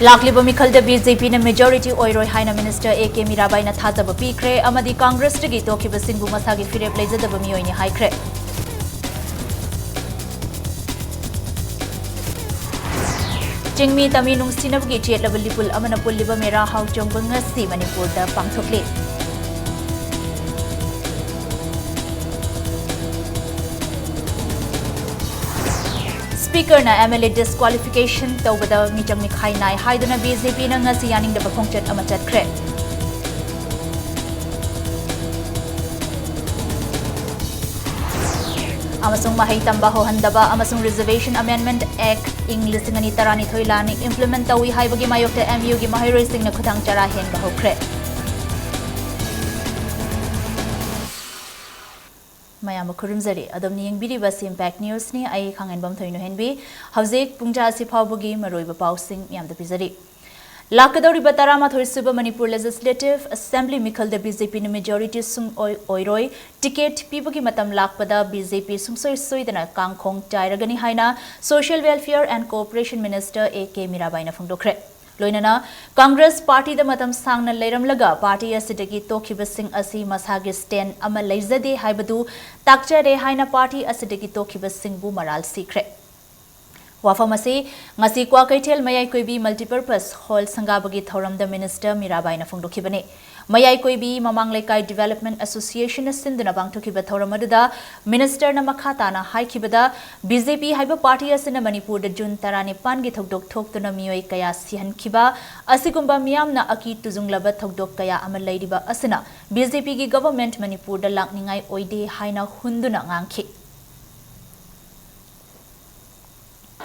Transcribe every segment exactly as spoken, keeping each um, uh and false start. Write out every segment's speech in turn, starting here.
ꯂꯥꯛꯂꯤꯕ ꯃꯤꯈꯜꯗ B J ꯄꯤꯅ majority ꯑꯣꯏꯔꯣꯏ ꯍꯥꯏꯅ Minister ꯑꯦ ꯀꯦ ꯃꯤꯔꯥꯕꯥꯏꯅ ꯊꯥꯖꯕ ꯄꯤꯈ꯭ꯔꯦ ꯑꯃꯗꯤ Congressꯇꯒꯤ ꯇꯣꯛꯈꯤꯕꯁꯤꯡꯕꯨ ꯃꯁꯥꯒꯤ ꯐꯤꯔꯦꯞ ꯂꯩꯖꯗꯕ ꯃꯤꯑꯣꯏꯅꯤ ꯍꯥꯏꯈ꯭ꯔꯦ꯫ ꯆꯤꯡꯃꯤ ꯇꯝꯃꯤ ꯅꯨꯡꯁꯤꯅꯕꯒꯤ ꯆꯦꯠꯂꯕ ꯂꯤꯄꯨꯟ ꯑꯃꯅ ꯄꯨꯜꯂꯤꯕ ꯃꯦꯔꯥ ꯍꯥꯎꯆꯣꯡꯕ ꯉꯁꯤ ꯃꯅꯤꯄꯨꯔꯗ ꯄꯥꯡꯊꯣꯛꯂꯤ꯫ Speakerꯅ M L A disqualification ꯇꯧꯕꯗ ꯃꯤꯆꯪ ꯃꯤꯈꯥꯏ ꯅꯥꯏ ꯍꯥꯏꯗꯨꯅ B J Pꯅ ꯉꯁꯤ ꯌꯥꯅꯤꯡꯗꯕ ꯈꯣꯡꯆꯠ ꯑꯃ ꯆꯠꯈ꯭ꯔꯦ꯫ ꯑꯃꯁꯨꯡ ꯃꯍꯩ ꯇꯝꯕ ꯍꯧꯍꯟꯗꯕ ꯑꯃꯁꯨꯡ Reservation Amendment Act ꯏꯪ ꯂꯤꯁꯤꯡ ꯑꯅꯤ ꯇꯔꯥꯅꯤꯊꯣꯏ ꯂꯥꯟꯅ implement ꯇꯧꯏ ꯍꯥꯏꯕꯒꯤ ꯃꯥꯌꯣꯛꯇ M U ꯒꯤ ꯃꯍꯩꯔꯣꯏꯁꯤꯡꯅ ꯈꯨꯗꯥꯡ ꯆꯔꯥ ꯍꯦꯟꯕ ꯍꯧꯈ꯭ꯔꯦ꯫ ꯃꯌꯥꯝꯕꯨ ꯈꯨꯔꯨꯝꯖꯔꯤ꯫ ꯑꯗꯣꯝꯅ ꯌꯦꯡꯕꯤꯔꯤꯕ ꯑꯁꯤ Impact Newsꯅꯤ꯫ ꯑꯩ ꯈꯥꯡꯍꯦꯟꯕꯝ ꯊꯣꯏꯅꯨꯍꯦꯟꯕꯤ꯫ ꯍꯧꯖꯤꯛ ꯄꯨꯡ ꯇꯔꯥ ꯑꯁꯤ ꯐꯥꯎꯕꯒꯤ ꯃꯔꯨꯑꯣꯏꯕ ꯄꯥꯎꯁꯤꯡ ꯃꯌꯥꯝꯗ ꯄꯤꯖꯔꯤ꯫ ꯂꯥꯛꯀꯗꯧꯔꯤꯕ ꯇꯔꯥꯃꯥꯊꯣꯏ ꯁꯨꯕ Manipur Legislative Assembly ꯃꯤꯈꯜꯗ B J Pꯅ majority ꯁꯨꯡꯑꯣꯏ ꯑꯣꯏꯔꯣꯏ꯫ Ticket ꯄꯤꯕꯒꯤ ꯃꯇꯝ ꯂꯥꯛꯄꯗ B J P ꯁꯨꯡꯁꯣꯏ ꯁꯣꯏꯗꯅ ꯀꯥꯡꯈꯣꯡ ꯆꯥꯏꯔꯒꯅꯤ ꯍꯥꯏꯅ Social Welfare and Cooperation Minister A K ꯃꯤꯔꯥꯕꯥꯏꯅ ꯐꯣꯡꯗꯣꯛꯈ꯭ꯔꯦ꯫ ꯂꯣꯏꯅꯅ Congress partyꯗ ꯃꯇꯝ ꯁꯥꯡꯅ ꯂꯩꯔꯝꯂꯒ party ꯑꯁꯤꯗꯒꯤ ꯇꯣꯛꯈꯤꯕꯁꯤꯡ ꯑꯁꯤ ꯃꯁꯥꯒꯤ stand ꯑꯃ ꯂꯩꯖꯗꯦ ꯍꯥꯏꯕꯗꯨ ꯇꯥꯛꯆꯔꯦ ꯍꯥꯏꯅ party ꯑꯁꯤꯗꯒꯤ ꯇꯣꯛꯈꯤꯕꯁꯤꯡꯕꯨ ꯃꯔꯥꯜ ꯁꯤꯈ꯭ꯔꯦ꯫ ꯋꯥꯐꯝ ꯑꯁꯤ ꯉꯁꯤ ꯀ꯭ꯋꯥꯀꯩꯊꯦꯜ ꯃꯌꯥꯏ ꯀꯣꯏꯕꯤ Multipurpose Hall ꯁꯪꯒꯥꯕꯒꯤ ꯊꯧꯔꯝꯗ Minister ꯃꯤꯔꯥꯕꯥꯏꯅ ꯐꯣꯡꯗꯣꯛꯈꯤꯕꯅꯤ꯫ ꯃꯌꯥꯏ ꯀꯣꯏꯕꯤ ꯃꯃꯥꯡ ꯂꯩꯀꯥꯏ Development Associationꯅ ꯁꯤꯟꯗꯨꯅ ꯄꯥꯡꯊꯣꯛꯈꯤꯕ ꯊꯧꯔꯝ ꯑꯗꯨꯗ Ministerꯅ ꯃꯈꯥ ꯇꯥꯅ ꯍꯥꯏꯈꯤꯕꯗ, B J P ꯍꯥꯏꯕ party ꯑꯁꯤꯅ ꯃꯅꯤꯄꯨꯔꯗ June ꯇꯔꯥꯅꯤꯄꯥꯟꯒꯤ ꯊꯧꯗꯣꯛ ꯊꯣꯛꯇꯨꯅ ꯃꯤꯑꯣꯏ ꯀꯌꯥ ꯁꯤꯍꯟꯈꯤꯕ ꯑꯁꯤꯒꯨꯝꯕ ꯃꯤꯌꯥꯝꯅ ꯑꯀꯤ ꯇꯨꯖꯨꯡꯂꯕ ꯊꯧꯗꯣꯛ ꯀꯌꯥ ꯑꯃ ꯂꯩꯔꯤꯕ ꯑꯁꯤꯅ B J Pꯒꯤ government ꯃꯅꯤꯄꯨꯔꯗ ꯂꯥꯛꯅꯤꯡꯉꯥꯏ ꯑꯣꯏꯗꯦ ꯍꯥꯏꯅ ꯍꯨꯟꯗꯨꯅ ꯉꯥꯡꯈꯤ꯫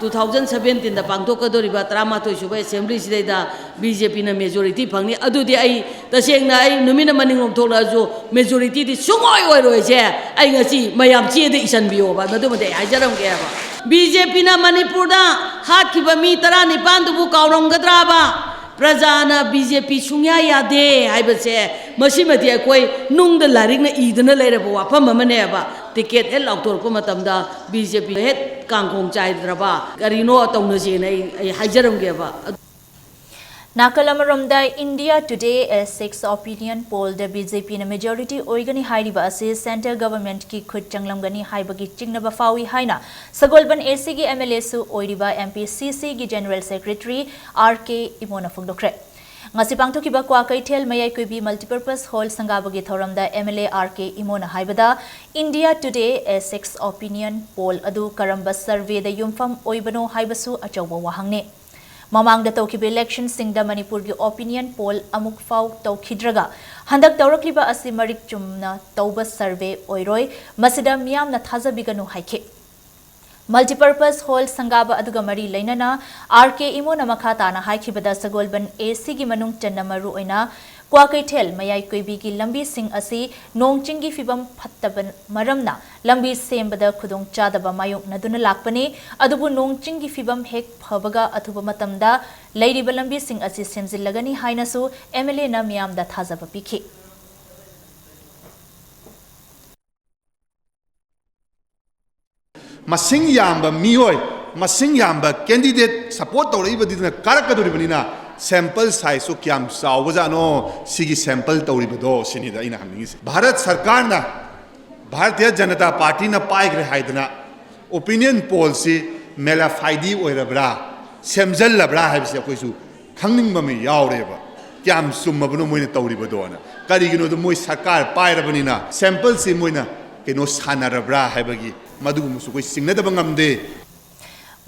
Two thousand seventeenꯗ ꯄꯥꯡꯊꯣꯛꯀꯗꯧꯔꯤꯕ ꯇꯔꯥꯃꯥꯊꯣꯏ ꯁꯨꯕ Assemblyꯁꯤꯗꯩꯗ B J Pꯅ majority ꯐꯪꯅꯤ꯫ ꯑꯗꯨꯗꯤ ꯑꯩ ꯇꯁꯦꯡꯅ ꯑꯩ ꯅꯨꯃꯤꯠ ꯑꯃ ꯅꯤꯡꯂꯣꯝ ꯊꯣꯛꯂꯛꯑꯁꯨ majorityꯗꯤ ꯁꯨꯡꯑꯣꯏ ꯑꯣꯏꯔꯣꯏꯁꯦ ꯑꯩ ꯉꯁꯤ ꯃꯌꯥꯝ ꯆꯦꯗ ꯏꯁꯟꯕꯤꯌꯣꯕ, ꯃꯗꯨꯃꯗꯤ ꯑꯩ ꯍꯥꯏꯖꯔꯝꯒꯦꯕ꯫ B J Pꯅ ꯃꯅꯤꯄꯨꯔꯗ ꯍꯥꯠꯈꯤꯕ ꯃꯤ ꯇꯔꯥꯅꯤꯄꯥꯟꯗꯨꯕꯨ ꯀꯥꯎꯔꯝꯒꯗ꯭ꯔꯥꯕ? ꯄ꯭ꯔꯖꯥꯅ B J P ꯁꯨꯡꯌꯥ ꯌꯥꯗꯦ ꯍꯥꯏꯕꯁꯦ ꯃꯁꯤꯃꯗꯤ ꯑꯩꯈꯣꯏ ꯅꯨꯡꯗ ꯂꯥꯏꯔꯤꯛꯅ ꯏꯗꯨꯅ ꯂꯩꯔꯕ ꯋꯥꯐꯝ ꯑꯃꯅꯦꯕ꯫ Ticket ꯍꯦꯛ ꯂꯥꯎꯊꯣꯔꯛꯄ ꯃꯇꯝꯗ B J P ꯍꯦꯛ ꯀꯥꯡꯈꯣꯡ ꯆꯥꯏꯗ꯭ꯔꯕ ꯀꯔꯤꯅꯣ ꯇꯧꯅꯁꯦꯅ ꯑꯩ, ꯑꯩ ꯍꯥꯏꯖꯔꯝꯒꯦꯕ꯫ ꯅꯥꯀꯜ ꯑꯃꯔꯣꯝꯗ, India Today A six Opinion Pollꯗ BJPꯅ majority ꯑꯣꯏꯒꯅꯤ ꯍꯥꯏꯔꯤꯕ ꯑꯁꯤ central governmentꯀꯤ ꯈꯨꯠ ꯆꯪꯂꯝꯒꯅꯤ ꯍꯥꯏꯕꯒꯤ ꯆꯤꯡꯅꯕ ꯐꯥꯎꯏ ꯍꯥꯏꯅ ꯁꯒꯣꯜꯕꯟ ACꯒꯤ MLAꯁꯨ ꯑꯣꯏꯔꯤꯕ MPCCꯒꯤ General Secretary R K ꯏꯃꯣꯅ ꯐꯣꯡꯗꯣꯛꯈ꯭ꯔꯦ꯫ ꯉꯁꯤ ꯄꯥꯡꯊꯣꯛꯈꯤꯕ ꯀ꯭ꯋꯥꯀꯩꯊꯦꯜ ꯃꯌꯥꯏ ꯀꯣꯏꯕꯤ Multipurpose Hall ꯁꯪꯒꯥꯕꯒꯤ ꯊꯧꯔꯝꯗ MLA R K ꯏꯃꯣꯅ ꯍꯥꯏꯕꯗ, India Today A six Opinion Poll ꯑꯗꯨ ꯀꯔꯝꯕ surveyꯗ ꯌꯨꯝꯐꯝ ꯑꯣꯏꯕꯅꯣ ꯍꯥꯏꯕꯁꯨ ꯑꯆꯧꯕ ꯋꯥꯍꯪꯅꯤ꯫ ꯃꯃꯥꯡꯗ ꯇꯧꯈꯤꯕ electionꯁꯤꯡꯗ ꯃꯅꯤꯄꯨꯔꯒꯤ opinion poll ꯑꯃꯨꯛ ꯐꯥꯎ ꯇꯧꯈꯤꯗ꯭ꯔꯒ, ꯍꯟꯗꯛ ꯇꯧꯔꯛꯂꯤꯕ ꯑꯁꯤ ꯃꯔꯤꯛ ꯆꯨꯝꯅ ꯇꯧꯕ survey ꯑꯣꯏꯔꯣꯏ, ꯃꯁꯤꯗ ꯃꯤꯌꯥꯝꯅ ꯊꯥꯖꯕꯤꯒꯅꯨ ꯍꯥꯏꯈꯤ꯫ Multipurpose Hall ꯁꯪꯒꯥꯕ ꯑꯗꯨꯒ ꯃꯔꯤ ꯂꯩꯅꯅ R K ꯏꯃꯣꯅ ꯃꯈꯥ ꯇꯥꯅ ꯍꯥꯏꯈꯤꯕꯗ, ꯁꯒꯣꯜꯕꯟ ACꯒꯤ ꯃꯅꯨꯡ ꯆꯟꯅ ꯃꯔꯨ ꯑꯣꯏꯅ ꯀ꯭ꯋꯥꯀꯩꯊꯦꯜ ꯃꯌꯥꯏ ꯀꯣꯏꯕꯤꯒꯤ ꯂꯝꯕꯤꯁꯤꯡ ꯑꯁꯤ ꯅꯣꯡ ꯆꯤꯡꯒꯤ ꯐꯤꯕꯝ ꯐꯠꯇꯕ ꯃꯔꯝꯅ ꯂꯝꯕꯤ ꯁꯦꯝꯕꯗ ꯈꯨꯗꯣꯡꯆꯥꯗꯕ ꯃꯥꯌꯣꯛꯅꯗꯨꯅ ꯂꯥꯛꯄꯅꯤ꯫ ꯑꯗꯨꯕꯨ ꯅꯣꯡ ꯆꯤꯡꯒꯤ ꯐꯤꯕꯝ ꯍꯦꯛ ꯐꯕꯒ ꯑꯊꯨꯕ ꯃꯇꯝꯗ ꯂꯩꯔꯤꯕ ꯂꯝꯕꯤꯁꯤꯡ ꯑꯁꯤ ꯁꯦꯝꯖꯤꯜꯂꯒꯅꯤ ꯍꯥꯏꯅꯁꯨ MLAꯅ ꯃꯤꯌꯥꯝꯗ ꯊꯥꯖꯕ ꯄꯤꯈꯤ꯫ ꯃꯁꯤꯡ ꯌꯥꯝꯕ ꯃꯤꯑꯣꯏ, ꯃꯁꯤꯡ ꯌꯥꯝꯕ candidate support ꯇꯧꯔꯛꯏꯕꯗꯨꯅ ꯀꯥꯔꯛꯀꯗꯧꯔꯤꯕꯅꯤꯅ, sample sizeꯁꯨ ꯀꯌꯥꯝ ꯆꯥꯎꯕꯖꯥꯠꯅꯣ ꯁꯤꯒꯤ sample ꯇꯧꯔꯤꯕꯗꯣ, ꯁꯤꯅꯤꯗ ꯑꯩꯅ ꯍꯪꯅꯤꯡꯉꯤꯁꯦ꯫ ꯚꯥꯔꯠ ꯁꯔꯀꯥꯔꯅ, ꯚꯥꯔꯇꯤꯌ ꯖꯅꯇꯥ ꯄꯥꯔꯇꯤꯅ ꯄꯥꯏꯈ꯭ꯔꯦ ꯍꯥꯏꯗꯅ opinion pollꯁꯤ ꯃꯦꯂꯥꯐꯥꯏꯗꯤ ꯑꯣꯏꯔꯕ꯭ꯔꯥ, ꯁꯦꯝꯖꯜꯂꯕ꯭ꯔꯥ ꯍꯥꯏꯕꯁꯤ ꯑꯩꯈꯣꯏꯁꯨ ꯈꯪꯅꯤꯡꯕ ꯑꯃ ꯌꯥꯎꯔꯦꯕ꯫ ꯀꯌꯥꯝ ꯆꯨꯝꯃꯕꯅꯣ ꯃꯣꯏꯅ ꯇꯧꯔꯤꯕꯗꯣꯅ꯫ ꯀꯔꯤꯒꯤꯅꯣꯗ ꯃꯣꯏ ꯁꯔꯀꯥꯔ ꯄꯥꯏꯔꯕꯅꯤꯅ sampleꯁꯤ ꯃꯣꯏꯅ ꯀꯩꯅꯣ ꯁꯥꯟꯅꯔꯕ꯭ꯔꯥ ꯍꯥꯏꯕꯒꯤ, ꯃꯗꯨꯒꯨꯝꯕꯁꯨ ꯑꯩꯈꯣꯏ ꯆꯤꯡꯅꯗꯕ ꯉꯝꯗꯦ꯫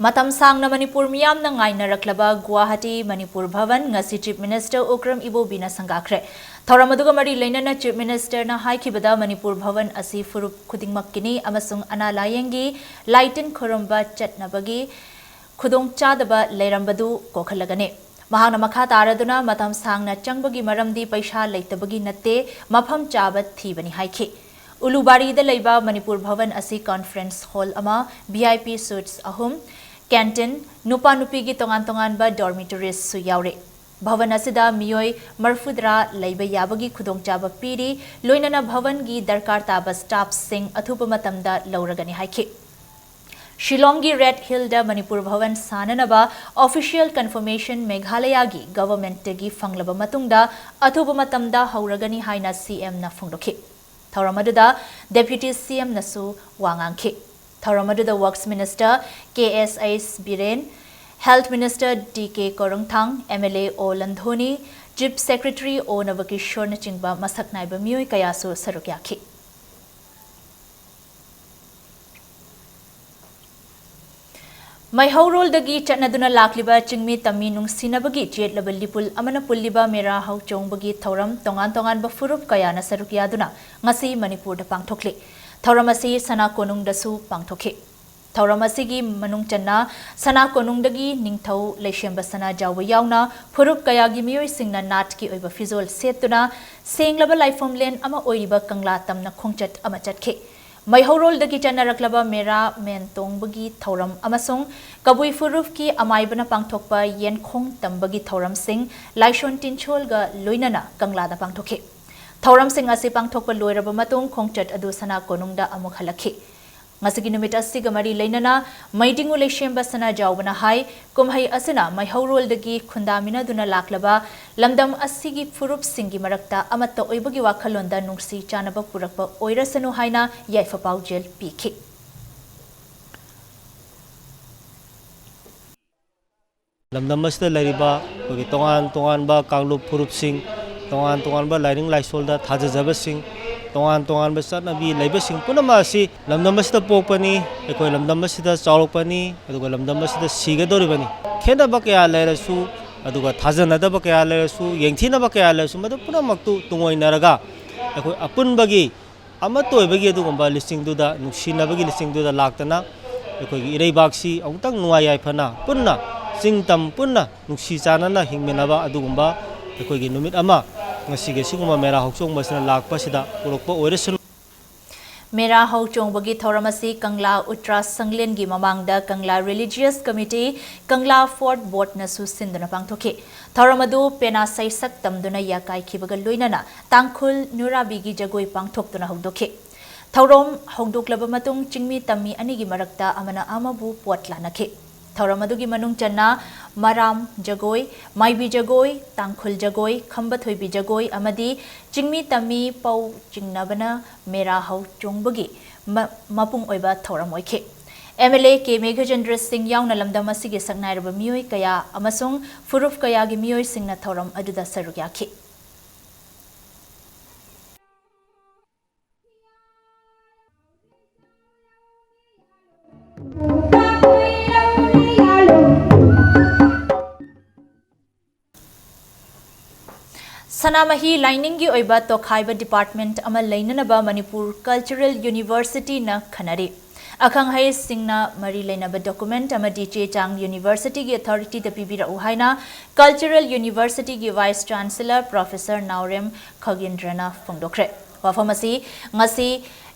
ꯃꯇꯝ ꯁꯥꯡꯅ ꯃꯅꯤꯄꯨꯔ ꯃꯤꯌꯥꯝꯅ ꯉꯥꯏꯅꯔꯛꯂꯕ ꯒꯨꯋꯥꯍꯥꯇꯤ ꯃꯅꯤꯄꯨꯔ ꯚꯕꯟ ꯉꯁꯤ Chief Minister ꯎꯀ꯭ꯔꯝ ꯏꯕꯣꯕꯤꯅ ꯁꯪꯒꯥꯈ꯭ꯔꯦ꯫ ꯊꯧꯔꯝ ꯑꯗꯨꯒ ꯃꯔꯤ ꯂꯩꯅꯅ Chief Ministerꯅ ꯍꯥꯏꯈꯤꯕꯗ, ꯃꯅꯤꯄꯨꯔ ꯚꯕꯟ ꯑꯁꯤ ꯐꯨꯔꯨꯞ ꯈꯨꯗꯤꯡꯃꯛꯀꯤꯅꯤ ꯑꯃꯁꯨꯡ ꯑꯅꯥ ꯂꯥꯌꯦꯡꯒꯤ, ꯂꯥꯏꯇꯤꯟ ꯈꯨꯔꯨꯝꯕ ꯆꯠꯅꯕꯒꯤ ꯈꯨꯗꯣꯡꯆꯥꯗꯕ ꯂꯩꯔꯝꯕꯗꯨ ꯀꯣꯛꯍꯜꯂꯒꯅꯤ꯫ ꯃꯍꯥꯛꯅ ꯃꯈꯥ ꯇꯥꯔꯗꯨꯅ, ꯃꯇꯝ ꯁꯥꯡꯅ ꯆꯪꯕꯒꯤ ꯃꯔꯝꯗꯤ ꯄꯩꯁꯥ ꯂꯩꯇꯕꯒꯤ ꯅꯠꯇꯦ, ꯃꯐꯝ ꯆꯥꯕ ꯊꯤꯕꯅꯤ ꯍꯥꯏꯈꯤ꯫ ꯎꯂꯨꯕꯥꯔꯤꯗ ꯂꯩꯕ ꯃꯅꯤꯄꯨꯔ ꯚꯕꯟ ꯑꯁꯤ conference hall ꯑꯃ, VIP suites ꯑꯍꯨꯝ, canteen, ꯅꯨꯄꯥ ꯅꯨꯄꯤꯒꯤ ꯇꯣꯉꯥꯟ ꯇꯣꯉꯥꯟꯕ dormitories ꯁꯨ ꯌꯥꯎꯔꯤ꯫ ꯚꯕꯟ ꯑꯁꯤꯗ ꯃꯤꯑꯣꯏ ꯃꯔꯤꯐꯨꯇꯔꯥ ꯂꯩꯕ ꯌꯥꯕꯒꯤ ꯈꯨꯗꯣꯡꯆꯥꯕ ꯄꯤꯔꯤ, ꯂꯣꯏꯅꯅ ꯚꯕꯟꯒꯤ ꯗꯔꯀꯥꯔ ꯇꯥꯕ staff ꯁꯤꯡ ꯑꯊꯨꯕ ꯃꯇꯝꯗ ꯂꯧꯔꯒꯅꯤ ꯍꯥꯏꯈꯤ꯫ ꯁꯤꯂꯣꯡꯒꯤ ꯔꯦꯗ ꯍꯤꯜꯗ ꯃꯅꯤꯄꯨꯔ ꯚꯋꯟ ꯁꯥꯅꯅꯕ official confirmation ꯃꯦꯘꯥꯂꯌꯥꯒꯤ ꯒꯚꯔꯟꯃꯦꯟꯠꯇꯒꯤ ꯐꯪꯂꯕ ꯃꯇꯨꯡꯗ ꯑꯊꯨꯕ ꯃꯇꯝꯗ ꯍꯧꯔꯒꯅꯤ ꯍꯥꯏꯅ ꯁꯤꯑꯦꯝꯅ ꯐꯣꯡꯗꯣꯛꯈꯤ꯫ ꯊꯧꯔꯝ ꯑꯗꯨꯗ ꯗꯦꯄ꯭ꯌꯨꯇꯤ ꯁꯤꯑꯦꯝꯅꯁꯨ ꯋꯥ ꯉꯥꯡꯈꯤ꯫ ꯊꯧꯔꯝ ꯑꯗꯨꯗ works minister K S H Biren, health minister D K Korungthang, M L A O ꯂꯟꯙꯣꯅꯤ, ꯆꯤꯐ ꯁꯦꯀ꯭ꯔꯦꯇꯔꯤ ꯑꯣ ꯅꯕꯀꯤꯁꯣꯔꯅꯆꯤꯡꯕ ꯃꯁꯛ ꯅꯥꯏꯕ ꯃꯤꯑꯣꯏ ꯀꯌꯥꯁꯨ ꯁꯔꯨꯛ ꯌꯥꯈꯤ꯫ ꯃꯩꯍꯧꯔꯣꯜꯗꯒꯤ ꯆꯠꯅꯗꯨꯅ ꯂꯥꯛꯂꯤꯕ ꯆꯤꯡꯃꯤ ꯇꯝꯃꯤ ꯅꯨꯡꯁꯤꯅꯕꯒꯤ ꯆꯦꯠꯂꯕ ꯂꯤꯄꯨꯟ ꯑꯃꯅ ꯄꯨꯜꯂꯤꯕ ꯃꯦꯔꯥ ꯍꯧꯆꯣꯡꯕꯒꯤ ꯊꯧꯔꯝ ꯇꯣꯉꯥꯟ ꯇꯣꯉꯥꯟꯕ ꯐꯨꯔꯨꯞ ꯀꯌꯥꯅ ꯁꯔꯨꯛ ꯌꯥꯗꯨꯅ ꯉꯁꯤ ꯃꯅꯤꯄꯨꯔꯗ ꯄꯥꯡꯊꯣꯛꯂꯤ꯫ ꯊꯧꯔꯝ ꯑꯁꯤ ꯁꯅꯥ ꯀꯣꯅꯨꯡꯗꯁꯨ ꯄꯥꯡꯊꯣꯛꯈꯤ꯫ ꯊꯧꯔꯝ ꯑꯁꯤꯒꯤ ꯃꯅꯨꯡ ꯆꯟꯅ ꯁꯅꯥ ꯀꯣꯅꯨꯡꯗꯒꯤ ꯅꯤꯡꯊꯧ ꯂꯩꯁꯦꯝꯕ ꯁꯅꯥꯖꯥꯎꯕ ꯌꯥꯎꯅ ꯐꯨꯔꯨꯞ ꯀꯌꯥꯒꯤ ꯃꯤꯑꯣꯏꯁꯤꯡꯅ ꯅꯥꯠꯀꯤ ꯑꯣꯏꯕ ꯐꯤꯖꯣꯜ ꯁꯦꯠꯇꯨꯅ ꯁꯦꯡꯂꯕ ꯂꯥꯏꯐꯝꯂꯦꯟ ꯑꯃ ꯑꯣꯏꯔꯤꯕ ꯀꯪꯂꯥ ꯇꯝꯅ ꯈꯣꯡꯆꯠ ꯑꯃ ꯆꯠꯈꯤ꯫ ꯃꯩꯍꯧꯔꯣꯜꯗꯒꯤ ꯆꯠꯅꯔꯛꯂꯕ ꯃꯦꯔꯥ ꯃꯦꯟ ꯇꯣꯡꯕꯒꯤ ꯊꯧꯔꯝ ꯑꯃꯁꯨꯡ ꯀꯕꯨꯏ ꯐꯨꯔꯨꯞꯀꯤ ꯑꯃꯥꯏꯕꯅ ꯄꯥꯡꯊꯣꯛꯄ ꯌꯦꯟꯈꯣꯡ ꯇꯝꯕꯒꯤ ꯊꯧꯔꯝꯁꯤꯡ ꯂꯥꯏꯁꯣꯟ ꯇꯤꯟꯁꯣꯜꯒ ꯂꯣꯏꯅꯅ ꯀꯪꯂꯥꯗ ꯄꯥꯡꯊꯣꯛꯈꯤ꯫ ꯊꯧꯔꯝꯁꯤꯡ ꯑꯁꯤ ꯄꯥꯡꯊꯣꯛꯄ ꯂꯣꯏꯔꯕ ꯃꯇꯨꯡ ꯈꯣꯡꯆꯠ ꯑꯗꯨ ꯁꯅꯥ ꯀꯣꯅꯨꯡꯗ ꯑꯃꯨꯛ ꯍꯜꯂꯛꯈꯤ꯫ ꯉꯁꯤꯒꯤ ꯅꯨꯃꯤꯠ ꯑꯁꯤꯒ ꯃꯔꯤ ꯂꯩꯅꯅ ꯃꯩꯗꯤꯡꯉꯨ ꯂꯩꯁꯦꯝꯕ ꯁꯅꯥꯖꯥꯎꯕꯅ ꯍꯥꯏ, ꯀꯨꯝꯍꯩ ꯑꯁꯤꯅ ꯃꯩꯍꯧꯔꯣꯜꯗꯒꯤ ꯈꯨꯟꯗꯥꯃꯤꯟꯅꯗꯨꯅ ꯂꯥꯛꯂꯕ ꯂꯝꯗꯝ ꯑꯁꯤꯒꯤ ꯐꯨꯔꯨꯞꯁꯤꯡꯒꯤ ꯃꯔꯛꯇ ꯑꯃꯠꯇ ꯑꯣꯏꯕꯒꯤ ꯋꯥꯈꯜꯂꯣꯟꯗ ꯅꯨꯡꯁꯤ ꯆꯥꯟꯅꯕ ꯄꯨꯔꯛꯄ ꯑꯣꯏꯔꯁꯅꯨ ꯍꯥꯏꯅ ꯌꯥꯏꯐ ꯄꯥꯎꯖꯦꯜ ꯄꯤꯈꯤ꯫ ꯂꯝꯗꯝ ꯑꯁꯤꯗ ꯂꯩꯔꯤꯕ ꯑꯩꯈꯣꯏꯒꯤ ꯇꯣꯉꯥꯟ ꯇꯣꯉꯥꯟꯕ ꯀꯥꯡꯂꯨꯞ ꯐꯨꯔꯨꯞꯁꯤꯡ, ꯇꯣꯉꯥꯟ ꯇꯣꯉꯥꯟꯕ ꯂꯥꯏꯅꯤꯡ ꯂꯥꯏꯁꯣꯜꯗ ꯊꯥꯖꯖꯕꯁꯤꯡ, ꯇꯣꯉꯥꯟ ꯇꯣꯉꯥꯟꯕ ꯆꯠꯅꯕꯤ ꯂꯩꯕꯁꯤꯡ ꯄꯨꯝꯅꯃꯛ ꯑꯁꯤ ꯂꯝꯗꯝ ꯑꯁꯤꯗ ꯄꯣꯛꯄꯅꯤ, ꯑꯩꯈꯣꯏ ꯂꯝꯗꯝ ꯑꯁꯤꯗ ꯆꯥꯎꯔꯛꯄꯅꯤ, ꯑꯗꯨꯒ ꯂꯝꯗꯝ ꯑꯁꯤꯗ ꯁꯤꯒꯗꯧꯔꯤꯕꯅꯤ꯫ ꯈꯦꯠꯅꯕ ꯀꯌꯥ ꯂꯩꯔꯁꯨ, ꯑꯗꯨꯒ ꯊꯥꯖꯅꯗꯕ ꯀꯌꯥ ꯂꯩꯔꯁꯨ, ꯌꯦꯡꯊꯤꯅꯕ ꯀꯌꯥ ꯂꯩꯔꯁꯨ, ꯃꯗꯨ ꯄꯨꯝꯅꯃꯛꯇꯨ ꯇꯨꯡꯑꯣꯏꯅꯔꯒ ꯑꯩꯈꯣꯏ ꯑꯄꯨꯟꯕꯒꯤ ꯑꯃꯠꯇ ꯑꯣꯏꯕꯒꯤ ꯑꯗꯨꯒꯨꯝꯕ ꯂꯤꯆꯤꯡꯗꯨꯗ, ꯅꯨꯡꯁꯤꯅꯕꯒꯤ ꯂꯤꯆꯤꯡꯗꯨꯗ ꯂꯥꯛꯇꯅ ꯑꯩꯈꯣꯏꯒꯤ ꯏꯔꯩꯕꯥꯛꯁꯤ ꯑꯃꯨꯛꯇꯪ ꯅꯨꯡꯉꯥꯏ ꯌꯥꯏꯐꯅ ꯄꯨꯟꯅ ꯆꯤꯡ ꯇꯝ ꯄꯨꯟꯅ ꯅꯨꯡꯁꯤ ꯆꯥꯟꯅꯅ ꯍꯤꯡꯃꯤꯟꯅꯕ ꯑꯗꯨꯒꯨꯝꯕ ꯑꯩꯈꯣꯏꯒꯤ ꯅꯨꯃꯤꯠ ꯑꯃ ꯉꯁꯤꯒꯤ ꯁꯤꯒꯨꯝꯕ ꯃꯦꯔꯥ ꯍꯧꯆꯣꯡꯕꯁꯤꯅ ꯂꯥꯛꯄꯁꯤꯗ ꯄꯨꯔꯛꯄ ꯑꯣꯏꯔꯁꯅꯨ꯫ ꯃꯦꯔꯥ ꯍꯧꯆꯣꯡꯕꯒꯤ ꯊꯧꯔꯝ ꯑꯁꯤ ꯀꯪꯂꯥ ꯎꯇ꯭ꯔꯥ ꯁꯪꯂꯦꯟꯒꯤ ꯃꯃꯥꯡꯗ ꯀꯪꯂꯥ ꯔꯤꯂꯤꯖꯤꯌꯁ ꯀꯃꯤꯇꯤ, ꯀꯪꯂꯥ ꯐꯣꯔꯠ ꯕꯣꯔꯗꯅꯁꯨ ꯁꯤꯟꯗꯨꯅ ꯄꯥꯡꯊꯣꯛꯈꯤ꯫ ꯊꯧꯔꯝ ꯑꯗꯨ ꯄꯦꯅꯥ ꯁꯩꯁꯛ ꯇꯝꯗꯨꯅ ꯌꯥꯀꯥꯏꯈꯤꯕꯒ ꯂꯣꯏꯅꯅ ꯇꯥꯡꯈꯨꯜ ꯅꯨꯔꯥꯕꯤꯒꯤ ꯖꯒꯣꯏ ꯄꯥꯡꯊꯣꯛꯇꯨꯅ ꯍꯧꯗꯣꯛꯈꯤ꯫ ꯊꯧꯔꯝ ꯍꯧꯗꯣꯛꯂꯕ ꯃꯇꯨꯡ ꯆꯤꯡꯃꯤ ꯇꯝꯃꯤ ꯑꯅꯤꯒꯤ ꯃꯔꯛꯇ ꯑꯃꯅ ꯑꯃꯕꯨ ꯄꯣꯠ ꯂꯥꯟꯅꯈꯤ꯫ ꯊꯧꯔꯝ ꯑꯗꯨꯒꯤ ꯃꯅꯨꯡ ꯆꯟꯅ ꯃꯔꯥꯝ ꯖꯒꯣꯏ, ꯃꯥꯏꯕꯤ ꯖꯒꯣꯏ, ꯇꯥꯡꯈꯨꯜ ꯖꯒꯣꯏ, ꯈꯝꯕ ꯊꯣꯏꯕꯤ ꯖꯒꯣꯏ ꯑꯃꯗꯤ ꯆꯤꯡꯃꯤ ꯇꯝꯃꯤ ꯄꯧ ꯆꯤꯡꯅꯕꯅ ꯃꯦꯔꯥ ꯍꯧ ꯆꯣꯡꯕꯒꯤ ꯃ-, ꯃꯄꯨꯡ ꯑꯣꯏꯕ ꯊꯧꯔꯝ ꯑꯣꯏꯈꯤ꯫ M L A K Meghachandra ꯁꯤꯡ ꯌꯥꯎꯅ ꯂꯝꯗꯝ ꯑꯁꯤꯒꯤ ꯁꯛꯅꯥꯏꯔꯕ ꯃꯤꯑꯣꯏ ꯀꯌꯥ ꯑꯃꯁꯨꯡ ꯐꯨꯔꯨꯞ ꯀꯌꯥꯒꯤ ꯃꯤꯑꯣꯏꯁꯤꯡꯅ ꯊꯧꯔꯝ ꯑꯗꯨꯗ ꯁꯔꯨꯛ ꯌꯥꯈꯤ꯫ ꯁꯅꯥꯃꯍꯤ ꯂꯥꯏꯅꯤꯡꯒꯤ ꯑꯣꯏꯕ ꯇꯣꯈꯥꯏꯕ department ꯑꯃ ꯂꯩꯅꯅꯕ ꯃꯅꯤꯄꯨꯔ Cultural Universityꯅ ꯈꯟꯅꯔꯤ꯫ ꯑꯈꯪ ꯑꯍꯩꯁꯤꯡꯅ ꯃꯔꯤ ꯂꯩꯅꯕ document ꯑꯃꯗꯤ ꯆꯦ ꯆꯥꯡ universityꯒꯤ authorityꯗ ꯄꯤꯕꯤꯔꯛꯎ ꯍꯥꯏꯅ Cultural Universityꯒꯤ Vice Chancellor Professor ꯅꯥꯎꯔꯦꯝ ꯈꯒꯦꯟꯗ꯭ꯔꯅ ꯐꯣꯡꯗꯣꯛꯈ꯭ꯔꯦ꯫ ꯋꯥꯐꯝ ꯑꯁꯤ ꯉꯁꯤ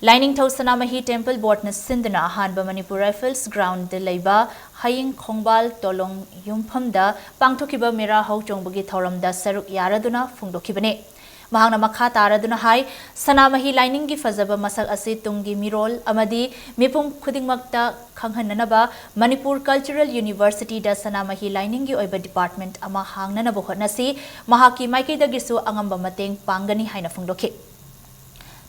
ꯂꯥꯏꯅꯤꯡꯊꯧ ꯁꯅꯥꯃꯍꯤ Temple Boardꯅ ꯁꯤꯟꯗꯨꯅ ꯑꯍꯥꯟꯕ ꯃꯅꯤꯄꯨꯔ Rifles groundꯗ ꯂꯩꯕ ꯍꯌꯤꯡ ꯈꯣꯡꯕꯥꯜ ꯇꯣꯂꯣꯡ ꯌꯨꯝꯐꯝꯗ ꯄꯥꯡꯊꯣꯛꯈꯤꯕ ꯃꯦꯔꯥ ꯍꯧ ꯆꯣꯡꯕꯒꯤ ꯊꯧꯔꯝꯗ ꯁꯔꯨꯛ ꯌꯥꯔꯗꯨꯅ ꯐꯣꯡꯗꯣꯛꯈꯤꯕꯅꯤ꯫ ꯃꯍꯥꯛꯅ ꯃꯈꯥ ꯇꯥꯔꯗꯨꯅ ꯍꯥꯏ, ꯁꯅꯥꯃꯍꯤ ꯂꯥꯏꯅꯤꯡꯒꯤ ꯐꯖꯕ ꯃꯁꯛ ꯑꯁꯤ ꯇꯨꯡꯒꯤ ꯃꯤꯔꯣꯜ ꯑꯃꯗꯤ ꯃꯤꯄꯨꯝ ꯈꯨꯗꯤꯡꯃꯛꯇ ꯈꯪꯍꯟꯅꯅꯕ ꯃꯅꯤꯄꯨꯔ Cultural Universityꯗ ꯁꯅꯥꯃꯍꯤ ꯂꯥꯏꯅꯤꯡꯒꯤ ꯑꯣꯏꯕ department ꯑꯃ ꯍꯥꯡꯅꯅꯕ ꯍꯣꯠꯅꯁꯤ, ꯃꯍꯥꯛꯀꯤ ꯃꯥꯏꯀꯩꯗꯒꯤꯁꯨ ꯑꯉꯝꯕ ꯃꯇꯦꯡ ꯄꯥꯡꯒꯅꯤ ꯍꯥꯏꯅ ꯐꯣꯡꯗꯣꯛꯈꯤ꯫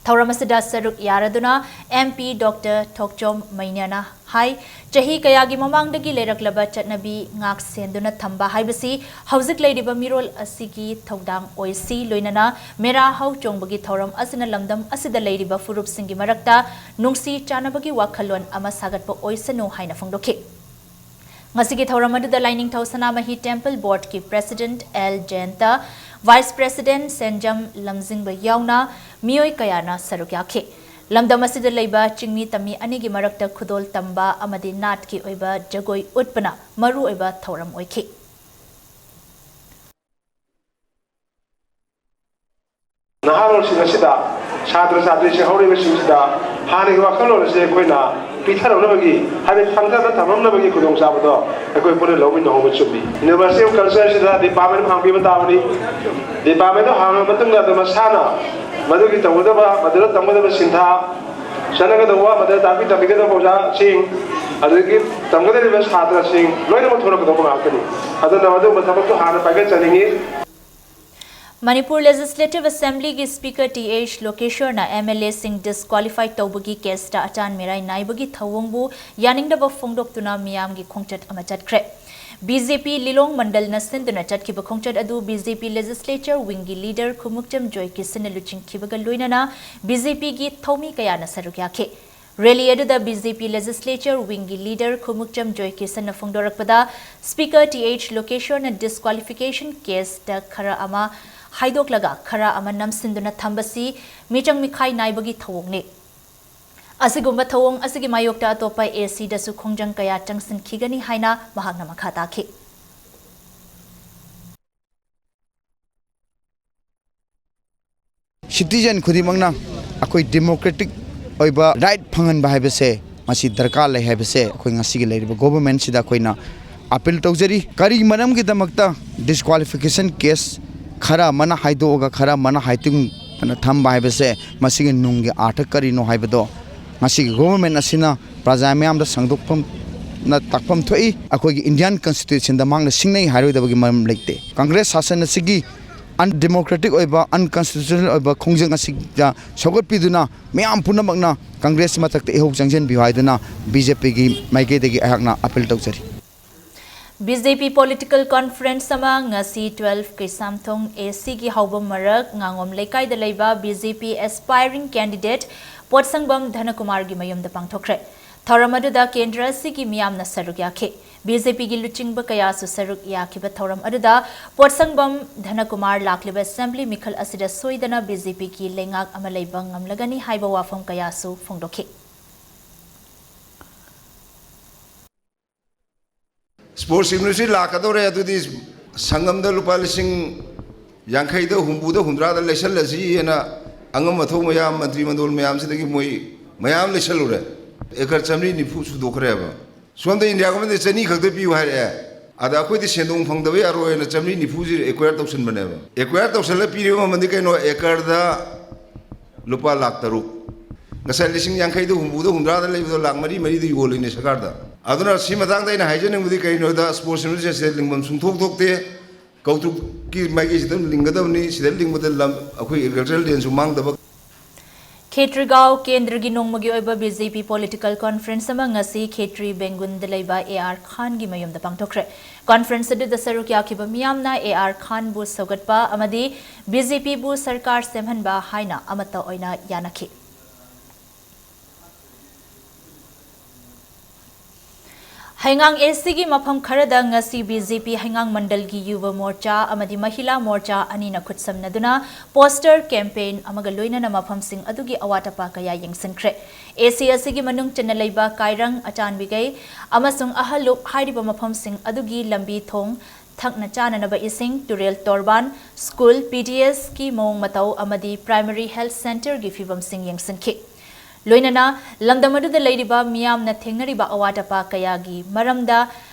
ꯊꯧꯔꯝ ꯑꯁꯤꯗ ꯁꯔꯨꯛ ꯌꯥꯔꯗꯨꯅ M P Doctor ꯊꯣꯛꯆꯣꯝ ꯃꯩꯅ꯭ꯌꯅ ꯍꯥꯏ, ꯆꯍꯤ ꯀꯌꯥꯒꯤ ꯃꯃꯥꯡꯗꯒꯤ ꯂꯩꯔꯛꯂꯕ ꯆꯠꯅꯕꯤ ꯉꯥꯛ ꯁꯦꯟꯗꯨꯅ ꯊꯝꯕ ꯍꯥꯏꯕꯁꯤ ꯍꯧꯖꯤꯛ ꯂꯩꯔꯤꯕ ꯃꯤꯔꯣꯜ ꯑꯁꯤꯒꯤ ꯊꯧꯗꯥꯡ ꯑꯣꯏꯁꯤ, ꯂꯣꯏꯅꯅ ꯃꯦꯔꯥ ꯍꯧ ꯆꯣꯡꯕꯒꯤ ꯊꯧꯔꯝ ꯑꯁꯤꯅ ꯂꯝꯗꯝ ꯑꯁꯤꯗ ꯂꯩꯔꯤꯕ ꯐꯨꯔꯨꯞꯁꯤꯡꯒꯤ ꯃꯔꯛꯇ ꯅꯨꯡꯁꯤ ꯆꯥꯟꯅꯕꯒꯤ ꯋꯥꯈꯜꯂꯣꯟ ꯑꯃ ꯁꯥꯒꯠꯄ ꯑꯣꯏꯁꯅꯨ ꯍꯥꯏꯅ ꯐꯣꯡꯗꯣꯛꯈꯤ꯫ ꯉꯁꯤꯒꯤ ꯊꯧꯔꯝ ꯑꯗꯨꯗ ꯂꯥꯏꯅꯤꯡꯊꯧ ꯁꯅꯥꯃꯍꯤ Temple Boardꯀꯤ President L ꯖꯌꯟꯇ, Vice President ꯁꯦꯟꯖꯝ ꯂꯝꯖꯤꯡꯕ ꯌꯥꯎꯅ ꯃꯤꯑꯣꯏ ꯀꯌꯥꯅ ꯁꯔꯨꯛ ꯌꯥꯈꯤ꯫ ꯂꯝꯗꯝ ꯑꯁꯤꯗ ꯂꯩꯕ ꯆꯤꯡꯃꯤ ꯇꯝꯃꯤ ꯑꯅꯤꯒꯤ ꯃꯔꯛꯇ ꯈꯨꯗꯣꯜ ꯇꯝꯕ ꯑꯃꯗꯤ ꯅꯥꯠꯀꯤ ꯑꯣꯏꯕ ꯖꯒꯣꯏ ꯎꯠꯄꯅ ꯃꯔꯨꯑꯣꯏꯕ ꯊꯧꯔꯝ ꯑꯣꯏꯈꯤ꯫ ꯅꯍꯥꯔꯣꯜꯁꯤꯡ ꯑꯁꯤꯗ, ꯁꯥꯇ꯭ꯔ ꯁꯥꯇ꯭ꯔꯤꯁꯤꯡ ꯍꯧꯔꯤꯕꯁꯤꯡꯁꯤꯗ ꯍꯥꯟꯅꯒꯤ ꯋꯥꯈꯜꯂꯣꯟ ꯑꯁꯤ ꯑꯩꯈꯣꯏꯅ ꯄꯤꯊꯔꯝꯅꯕꯒꯤ, ꯍꯥꯏꯕꯗꯤ ꯊꯝꯊꯅ ꯊꯝꯂꯝꯅꯕꯒꯤ ꯈꯨꯗꯣꯡꯆꯥꯕꯗꯣ ꯑꯩꯈꯣꯏ ꯄꯨꯟꯅ ꯂꯧꯃꯤꯟꯅꯍꯧꯕ ꯆꯨꯝꯃꯤ꯫ University of Culture ꯑꯁꯤꯗ department ꯍꯥꯡꯕꯤꯕ ꯇꯥꯕꯅꯤ꯫ Department ꯍꯥꯡꯂꯕ ꯃꯇꯨꯡꯗ ꯑꯗꯨ ꯃꯁꯥꯅ ꯃꯗꯨꯒꯤ ꯇꯧꯒꯗꯕ, ꯃꯗꯨꯗ ꯇꯝꯒꯗꯕ ꯁꯤꯟꯊꯥ, ꯆꯠꯅꯒꯗꯧꯕ, ꯃꯗꯨꯗ ꯇꯥꯛꯄꯤ ꯇꯝꯕꯤꯒꯗꯧꯕ ꯑꯣꯖꯥꯁꯤꯡ, ꯑꯗꯒꯤ ꯇꯝꯒꯗꯧꯔꯤꯕ ꯁꯥꯇ꯭ꯔꯁꯤꯡ ꯂꯣꯏꯅꯃꯛ ꯊꯣꯔꯛꯀꯗꯧꯕ ꯉꯥꯛꯇꯅꯤ꯫ ꯑꯗꯨꯅ ꯃꯗꯨꯒꯨꯝꯕ ꯊꯕꯛꯇꯨ ꯍꯥꯟꯅ ꯄꯥꯏꯈꯠꯆꯅꯤꯡꯉꯤ꯫ ꯃꯅꯤꯄꯨꯔ Legislative Assemblyꯒꯤ Speaker ꯇꯤ ꯑꯩꯆ ꯂꯣꯀꯦꯁ꯭ꯋꯔꯅ ꯑꯦꯝ ꯑꯦꯜ ꯑꯦꯁꯤꯡ disqualify ꯇꯧꯕꯒꯤ caseꯇ ꯑꯇꯥꯟ ꯃꯤꯔꯥꯏ ꯅꯥꯏꯕꯒꯤ ꯊꯧꯑꯣꯡꯕꯨ ꯌꯥꯅꯤꯡꯗꯕ ꯐꯣꯡꯗꯣꯛꯇꯨꯅ ꯃꯤꯌꯥꯝꯒꯤ ꯈꯣꯡꯆꯠ ꯑꯃ ꯆꯠꯈ꯭ꯔꯦ꯫ ꯕꯤ ꯖꯦ ꯄꯤ ꯂꯤꯂꯣꯡ ꯃꯟꯗꯜꯅ ꯁꯤꯟꯗꯨꯅ ꯆꯠꯈꯤꯕ ꯈꯣꯡꯆꯠ ꯑꯗꯨ ꯕꯤ ꯖꯦ ꯄꯤ Legislature Wingꯒꯤ leader ꯈꯨꯃꯨꯛꯆꯝ ꯖꯣꯏꯀꯤꯁꯟꯅ ꯂꯨꯆꯤꯡꯈꯤꯕꯒ ꯂꯣꯏꯅꯅ ꯕꯤ ꯖꯦ ꯄꯤꯒꯤ ꯊꯧꯃꯤ ꯀꯌꯥꯅ ꯁꯔꯨꯛ ꯌꯥꯈꯤ꯫ Rally ꯑꯗꯨꯗ ꯕꯤ ꯖꯦ ꯄꯤ Legislature Wingꯒꯤ leader ꯈꯨꯃꯨꯛꯆꯝ ꯖꯣꯏꯀꯤꯁꯟꯅ ꯐꯣꯡꯗꯣꯔꯛꯄꯗ, Speaker ꯇꯤ ꯑꯩꯆ ꯂꯣꯀꯦꯁ꯭ꯋꯔꯅ disqualification caseꯇ ꯈꯔ ꯑꯃ ꯍꯥꯏꯗꯣꯛꯂꯒ ꯈꯔ ꯑꯃ ꯅꯝꯁꯤꯟꯗꯨꯅ ꯊꯝꯕꯁꯤ ꯃꯤꯆꯪ ꯃꯤꯈꯥꯏ ꯅꯥꯏꯕꯒꯤ ꯊꯧꯑꯣꯡꯅꯤ꯫ ꯑꯁꯤꯒꯨꯝꯕ ꯊꯧꯑꯣꯡ ꯑꯁꯤꯒꯤ ꯃꯥꯌꯣꯛꯇ ꯑꯇꯣꯞꯄ ꯑꯦ ꯁꯤꯗꯁꯨ ꯈꯣꯡꯖꯪ ꯀꯌꯥ ꯆꯪꯁꯤꯟꯈꯤꯒꯅꯤ ꯍꯥꯏꯅ ꯃꯍꯥꯛꯅ ꯃꯈꯥ ꯇꯥꯈꯤ꯫ Citizen ꯈꯨꯗꯤꯡꯃꯛꯅ ꯑꯩꯈꯣꯏ democratic ꯑꯣꯏꯕ right ꯐꯪꯍꯟꯕ ꯍꯥꯏꯕꯁꯦ ꯃꯁꯤ ꯗꯔꯀꯥꯔ ꯂꯩ ꯍꯥꯏꯕꯁꯦ ꯑꯩꯈꯣꯏ ꯉꯁꯤꯒꯤ ꯂꯩꯔꯤꯕ governmentꯁꯤꯗ ꯑꯩꯈꯣꯏꯅ appeal ꯇꯧꯖꯔꯤ꯫ ꯀꯔꯤ ꯃꯔꯝꯒꯤꯗꯃꯛꯇ disqualification case ꯈꯔ ꯑꯃꯅ ꯍꯥꯏꯗꯣꯛꯑꯒ ꯈꯔ ꯑꯃꯅ ꯍꯥꯏꯇꯤꯡꯗꯅ ꯊꯝꯕ ꯍꯥꯏꯕꯁꯦ ꯃꯁꯤꯒꯤ ꯅꯨꯡꯒꯤ ꯑꯥꯔꯊ ꯀꯔꯤꯅꯣ ꯍꯥꯏꯕꯗꯣ ꯉꯁꯤꯒꯤ government ꯑꯁꯤꯅ ꯄ꯭ꯔꯖꯥ ꯃꯤꯌꯥꯝꯗ ꯁꯟꯗꯣꯛꯐꯝꯅ ꯇꯥꯛꯐꯝ ꯊꯣꯛꯏ꯫ ꯑꯩꯈꯣꯏꯒꯤ Indian Constitutionꯗ ꯃꯍꯥꯛꯅ ꯁꯤꯡꯅꯩ ꯍꯥꯏꯔꯣꯏꯗꯕꯒꯤ ꯃꯔꯝ ꯂꯩꯇꯦ꯫ Congress ꯁꯥꯁꯟ ꯑꯁꯤꯒꯤ undemocratic ꯑꯣꯏꯕ, unconstitutional ꯑꯣꯏꯕ ꯈꯣꯡꯖꯪ ꯑꯁꯤꯗ ꯁꯧꯒꯠꯄꯤꯗꯨꯅ ꯃꯤꯌꯥꯝ ꯄꯨꯝꯅꯃꯛꯅ Congress ꯃꯊꯛꯇ ꯏꯍꯧ ꯆꯪꯁꯤꯟꯕꯤꯌꯨ ꯍꯥꯏꯗꯨꯅ ꯕꯤ ꯖꯦ ꯄꯤꯒꯤ ꯃꯥꯏꯀꯩꯗꯒꯤ ꯑꯩꯍꯥꯛꯅ appeal ꯇꯧꯖꯔꯤ꯫ ꯕꯤ ꯖꯦ ꯄꯤ political conference ꯑꯃ ꯉꯁꯤ twelve ꯀꯩꯁꯥꯝꯊꯣꯡ ꯑꯦ ꯁꯤꯒꯤ ꯍꯧꯕ ꯃꯔꯛ ꯉꯥꯉꯣꯝ ꯂꯩꯀꯥꯏꯗ ꯂꯩꯕ ꯕꯤ ꯖꯦ ꯄꯤ aspiring candidate ꯄꯣꯠꯁꯪꯕꯝ ꯙꯅꯀꯨꯃꯥꯔꯒꯤ ꯃꯌꯨꯝꯗ ꯄꯥꯡꯊꯣꯛꯈ꯭ꯔꯦ꯫ ꯊꯧꯔꯝ ꯑꯗꯨꯗ ꯀꯦꯟꯗ꯭ꯔ ꯑꯁꯤꯒꯤ ꯃꯤꯌꯥꯝꯅ ꯁꯔꯨꯛ ꯌꯥꯈꯤ꯫ ꯕꯤ ꯖꯦ ꯄꯤꯒꯤ ꯂꯨꯆꯤꯡꯕ ꯀꯌꯥꯁꯨ ꯁꯔꯨꯛ ꯌꯥꯈꯤꯕ ꯊꯧꯔꯝ ꯑꯗꯨꯗ ꯄꯣꯠꯁꯪꯕꯝ ꯙꯅꯀꯨꯃꯥꯔ ꯂꯥꯛꯂꯤꯕ assembly ꯃꯤꯈꯜ ꯑꯁꯤꯗ ꯁꯣꯏꯗꯅ ꯕꯤ ꯖꯦ ꯄꯤꯒꯤ ꯂꯩꯉꯥꯛ ꯑꯃ ꯂꯩꯕ ꯉꯝꯂꯒꯅꯤ ꯍꯥꯏꯕ ꯋꯥꯐꯝ ꯀꯌꯥꯁꯨ ꯐꯣꯡꯗꯣꯛꯈꯤ꯫ Sports Ministry ꯂꯥꯛꯀꯗꯧꯔꯦ, ꯑꯗꯨꯗꯤ ꯁꯪꯒꯝꯗ ꯂꯨꯄꯥ ꯂꯤꯁꯤꯡ ꯌꯥꯡꯈꯩꯗ, ꯍꯨꯝꯐꯨꯗ, ꯍꯨꯝꯗ꯭ꯔꯥꯗ ꯂꯩꯁꯜꯂꯁꯤꯅ ꯑꯉꯝ ꯑꯊꯧ ꯃꯌꯥꯝ, ꯃꯟꯇ꯭ꯔꯤ ꯃꯟꯗꯣꯜ ꯃꯌꯥꯝꯁꯤꯗꯒꯤ ꯃꯣꯏ ꯃꯌꯥꯝ ꯂꯩꯁꯜꯂꯨꯔꯦ꯫ ꯑꯦꯀꯔ ꯆꯥꯃꯔꯤ ꯅꯤꯐꯨ ꯁꯨꯗꯣꯛꯈ꯭ꯔꯦꯕ꯫ ꯁꯣꯝꯗ ꯏꯟꯗꯤꯌꯥ ꯒꯣꯔꯃꯦꯟꯗ ꯆꯅꯤ ꯈꯛꯇ ꯄꯤꯌꯨ ꯍꯥꯏꯔꯛꯑꯦ꯫ ꯑꯗ ꯑꯩꯈꯣꯏꯗꯤ ꯁꯦꯟꯗꯣꯡ ꯐꯪꯗꯕ ꯌꯥꯔꯣꯏꯅ ꯆꯥꯃꯔꯤ ꯅꯤꯐꯨꯁꯤ acquire ꯇꯧꯁꯟꯕꯅꯦꯕ꯫ Acquire ꯇꯧꯁꯜꯂ ꯄꯤꯔꯤꯕ ꯃꯃꯜꯗꯤ ꯀꯩꯅꯣ? ꯑꯦꯀꯔꯗ ꯂꯨꯄꯥ ꯂꯥꯈ ꯇꯔꯨꯛ꯫ ꯉꯁꯥꯏ ꯂꯤꯁꯤꯡ ꯌꯥꯡꯈꯩꯗ, ꯍꯨꯝꯐꯨꯗ, ꯍꯨꯝꯗ꯭ꯔꯥꯗ ꯂꯩꯕꯗꯣ ꯂꯥꯛ ꯃꯔꯤ, ꯃꯔꯤꯗ ꯌꯣꯜꯂꯤꯅꯦ ꯁꯔꯀꯥꯔꯗ꯫ ꯑꯗꯨꯅ ꯁꯤ ꯃꯇꯥꯡꯗ ꯑꯩꯅ ꯍꯥꯏꯖꯅꯤꯡꯕꯗꯤ ꯀꯔꯤꯅꯣꯗ, ꯁ꯭ꯄꯣꯔꯠꯁ ꯌꯨꯅꯤꯠꯁꯦ ꯂꯤꯡꯐꯝ ꯁꯨꯡꯊꯣꯛ ꯊꯣꯛꯇꯦ꯫ ꯀꯧꯇ꯭ꯔꯨꯛꯀꯤ ꯃꯥꯏꯀꯩꯁꯤꯗ ꯑꯗꯨꯝ ꯂꯤꯡꯒꯗꯕꯅꯤ꯫ ꯁꯤꯗ ꯂꯤꯡꯕꯗ ꯂꯝ, ꯑꯩꯈꯣꯏ ꯑꯦꯒ꯭ꯔꯤꯀꯜꯆꯔꯦꯜ ꯂꯦꯟꯁꯨ ꯃꯥꯡꯗꯕ꯫ ꯈꯦꯇ꯭ꯔꯤꯒꯥꯎ ꯀꯦꯟꯗ꯭ꯔꯒꯤ ꯅꯣꯡꯃꯒꯤ ꯑꯣꯏꯕ ꯕꯤ ꯖꯦ ꯄꯤ ꯄꯣꯂꯤꯇꯤꯀꯦꯜ ꯀꯣꯟꯐ꯭ꯔꯦꯟꯁ ꯑꯃ ꯉꯁꯤ ꯈꯦꯇ꯭ꯔꯤ ꯕꯦꯡꯒꯨꯟꯗ ꯂꯩꯕ ꯑꯦ ꯑꯥꯔ ꯈꯥꯟꯒꯤ ꯃꯌꯨꯝꯗ ꯄꯥꯡꯊꯣꯛꯈ꯭ꯔꯦ꯫ ꯀꯣꯟꯐ꯭ꯔꯦꯟꯁ ꯑꯗꯨꯗ ꯁꯔꯨꯛ ꯌꯥꯈꯤꯕ ꯃꯤꯌꯥꯝꯅ ꯑꯦ ꯑꯥꯔ ꯈꯥꯟꯕꯨ ꯁꯧꯒꯠꯄ ꯑꯃꯗꯤ ꯕꯤ ꯖꯦ ꯄꯤꯕꯨ ꯁꯔꯀꯥꯔ ꯁꯦꯝꯍꯟꯕ ꯍꯥꯏꯅ ꯑꯃꯠꯇ ꯑꯣꯏꯅ ꯌꯥꯅꯈꯤ꯫ ꯍꯩꯉꯥꯡ ꯑꯦ ꯁꯤꯒꯤ ꯃꯐꯝ ꯈꯔꯗ ꯉꯁꯤ ꯕꯤ ꯖꯦ ꯄꯤ ꯍꯩꯉꯥꯡ ꯃꯟꯗꯜꯒꯤ ꯌꯨꯕ ꯃꯣꯔꯆꯥ ꯑꯃꯗꯤ ꯃꯍꯤꯂꯥ ꯃꯣꯔꯆꯥ ꯑꯅꯤꯅ ꯈꯨꯠꯁꯝꯅꯗꯨꯅ ꯄꯣꯁꯇꯔ ꯀꯦꯝꯄꯦꯟ ꯑꯃꯒ ꯂꯣꯏꯅꯅ ꯃꯐꯝꯁꯤꯡ ꯑꯗꯨꯒꯤ ꯑꯋꯥꯠ ꯑꯄꯥ ꯀꯌꯥ ꯌꯦꯡꯁꯤꯟꯈ꯭ꯔꯦ꯫ ꯑꯦ ꯁꯤ ꯑꯁꯤꯒꯤ ꯃꯅꯨꯡ ꯆꯟꯅ ꯂꯩꯕ ꯀꯥꯏꯔꯪ, ꯑꯆꯥꯟꯕꯤꯒꯩ ꯑꯃꯁꯨꯡ ꯑꯍꯜꯂꯨꯞ ꯍꯥꯏꯔꯤꯕ ꯃꯐꯝꯁꯤꯡ ꯑꯗꯨꯒꯤ ꯂꯝꯕꯤ ꯊꯣꯡ, ꯊꯛꯅ ꯆꯥꯅꯅꯕ ꯏꯁꯤꯡ, ꯇꯨꯔꯦꯜ ꯇꯣꯔꯕꯥꯟ, ꯁ꯭ꯀꯨꯜ, ꯄꯤ ꯗꯤ ꯑꯦꯁꯀꯤ ꯃꯑꯣꯡ ꯃꯇꯧ ꯑꯃꯗꯤ ꯄ꯭ꯔꯥꯏꯃꯔꯤ ꯍꯦꯜꯊ ꯁꯦꯟꯇꯔꯒꯤ ꯐꯤꯕꯝꯁꯤꯡ ꯌꯦꯡꯁꯤꯟꯈꯤ꯫ ꯂꯣꯏꯅꯅ ꯂꯝꯗꯝ ꯑꯗꯨꯗ ꯂꯩꯔꯤꯕ ꯃꯤꯌꯥꯝꯅ ꯊꯦꯡꯅꯔꯤꯕ ꯑꯋꯥꯠ ꯑꯄꯥ ꯀꯌꯥꯒꯤ ꯃꯔꯝꯗ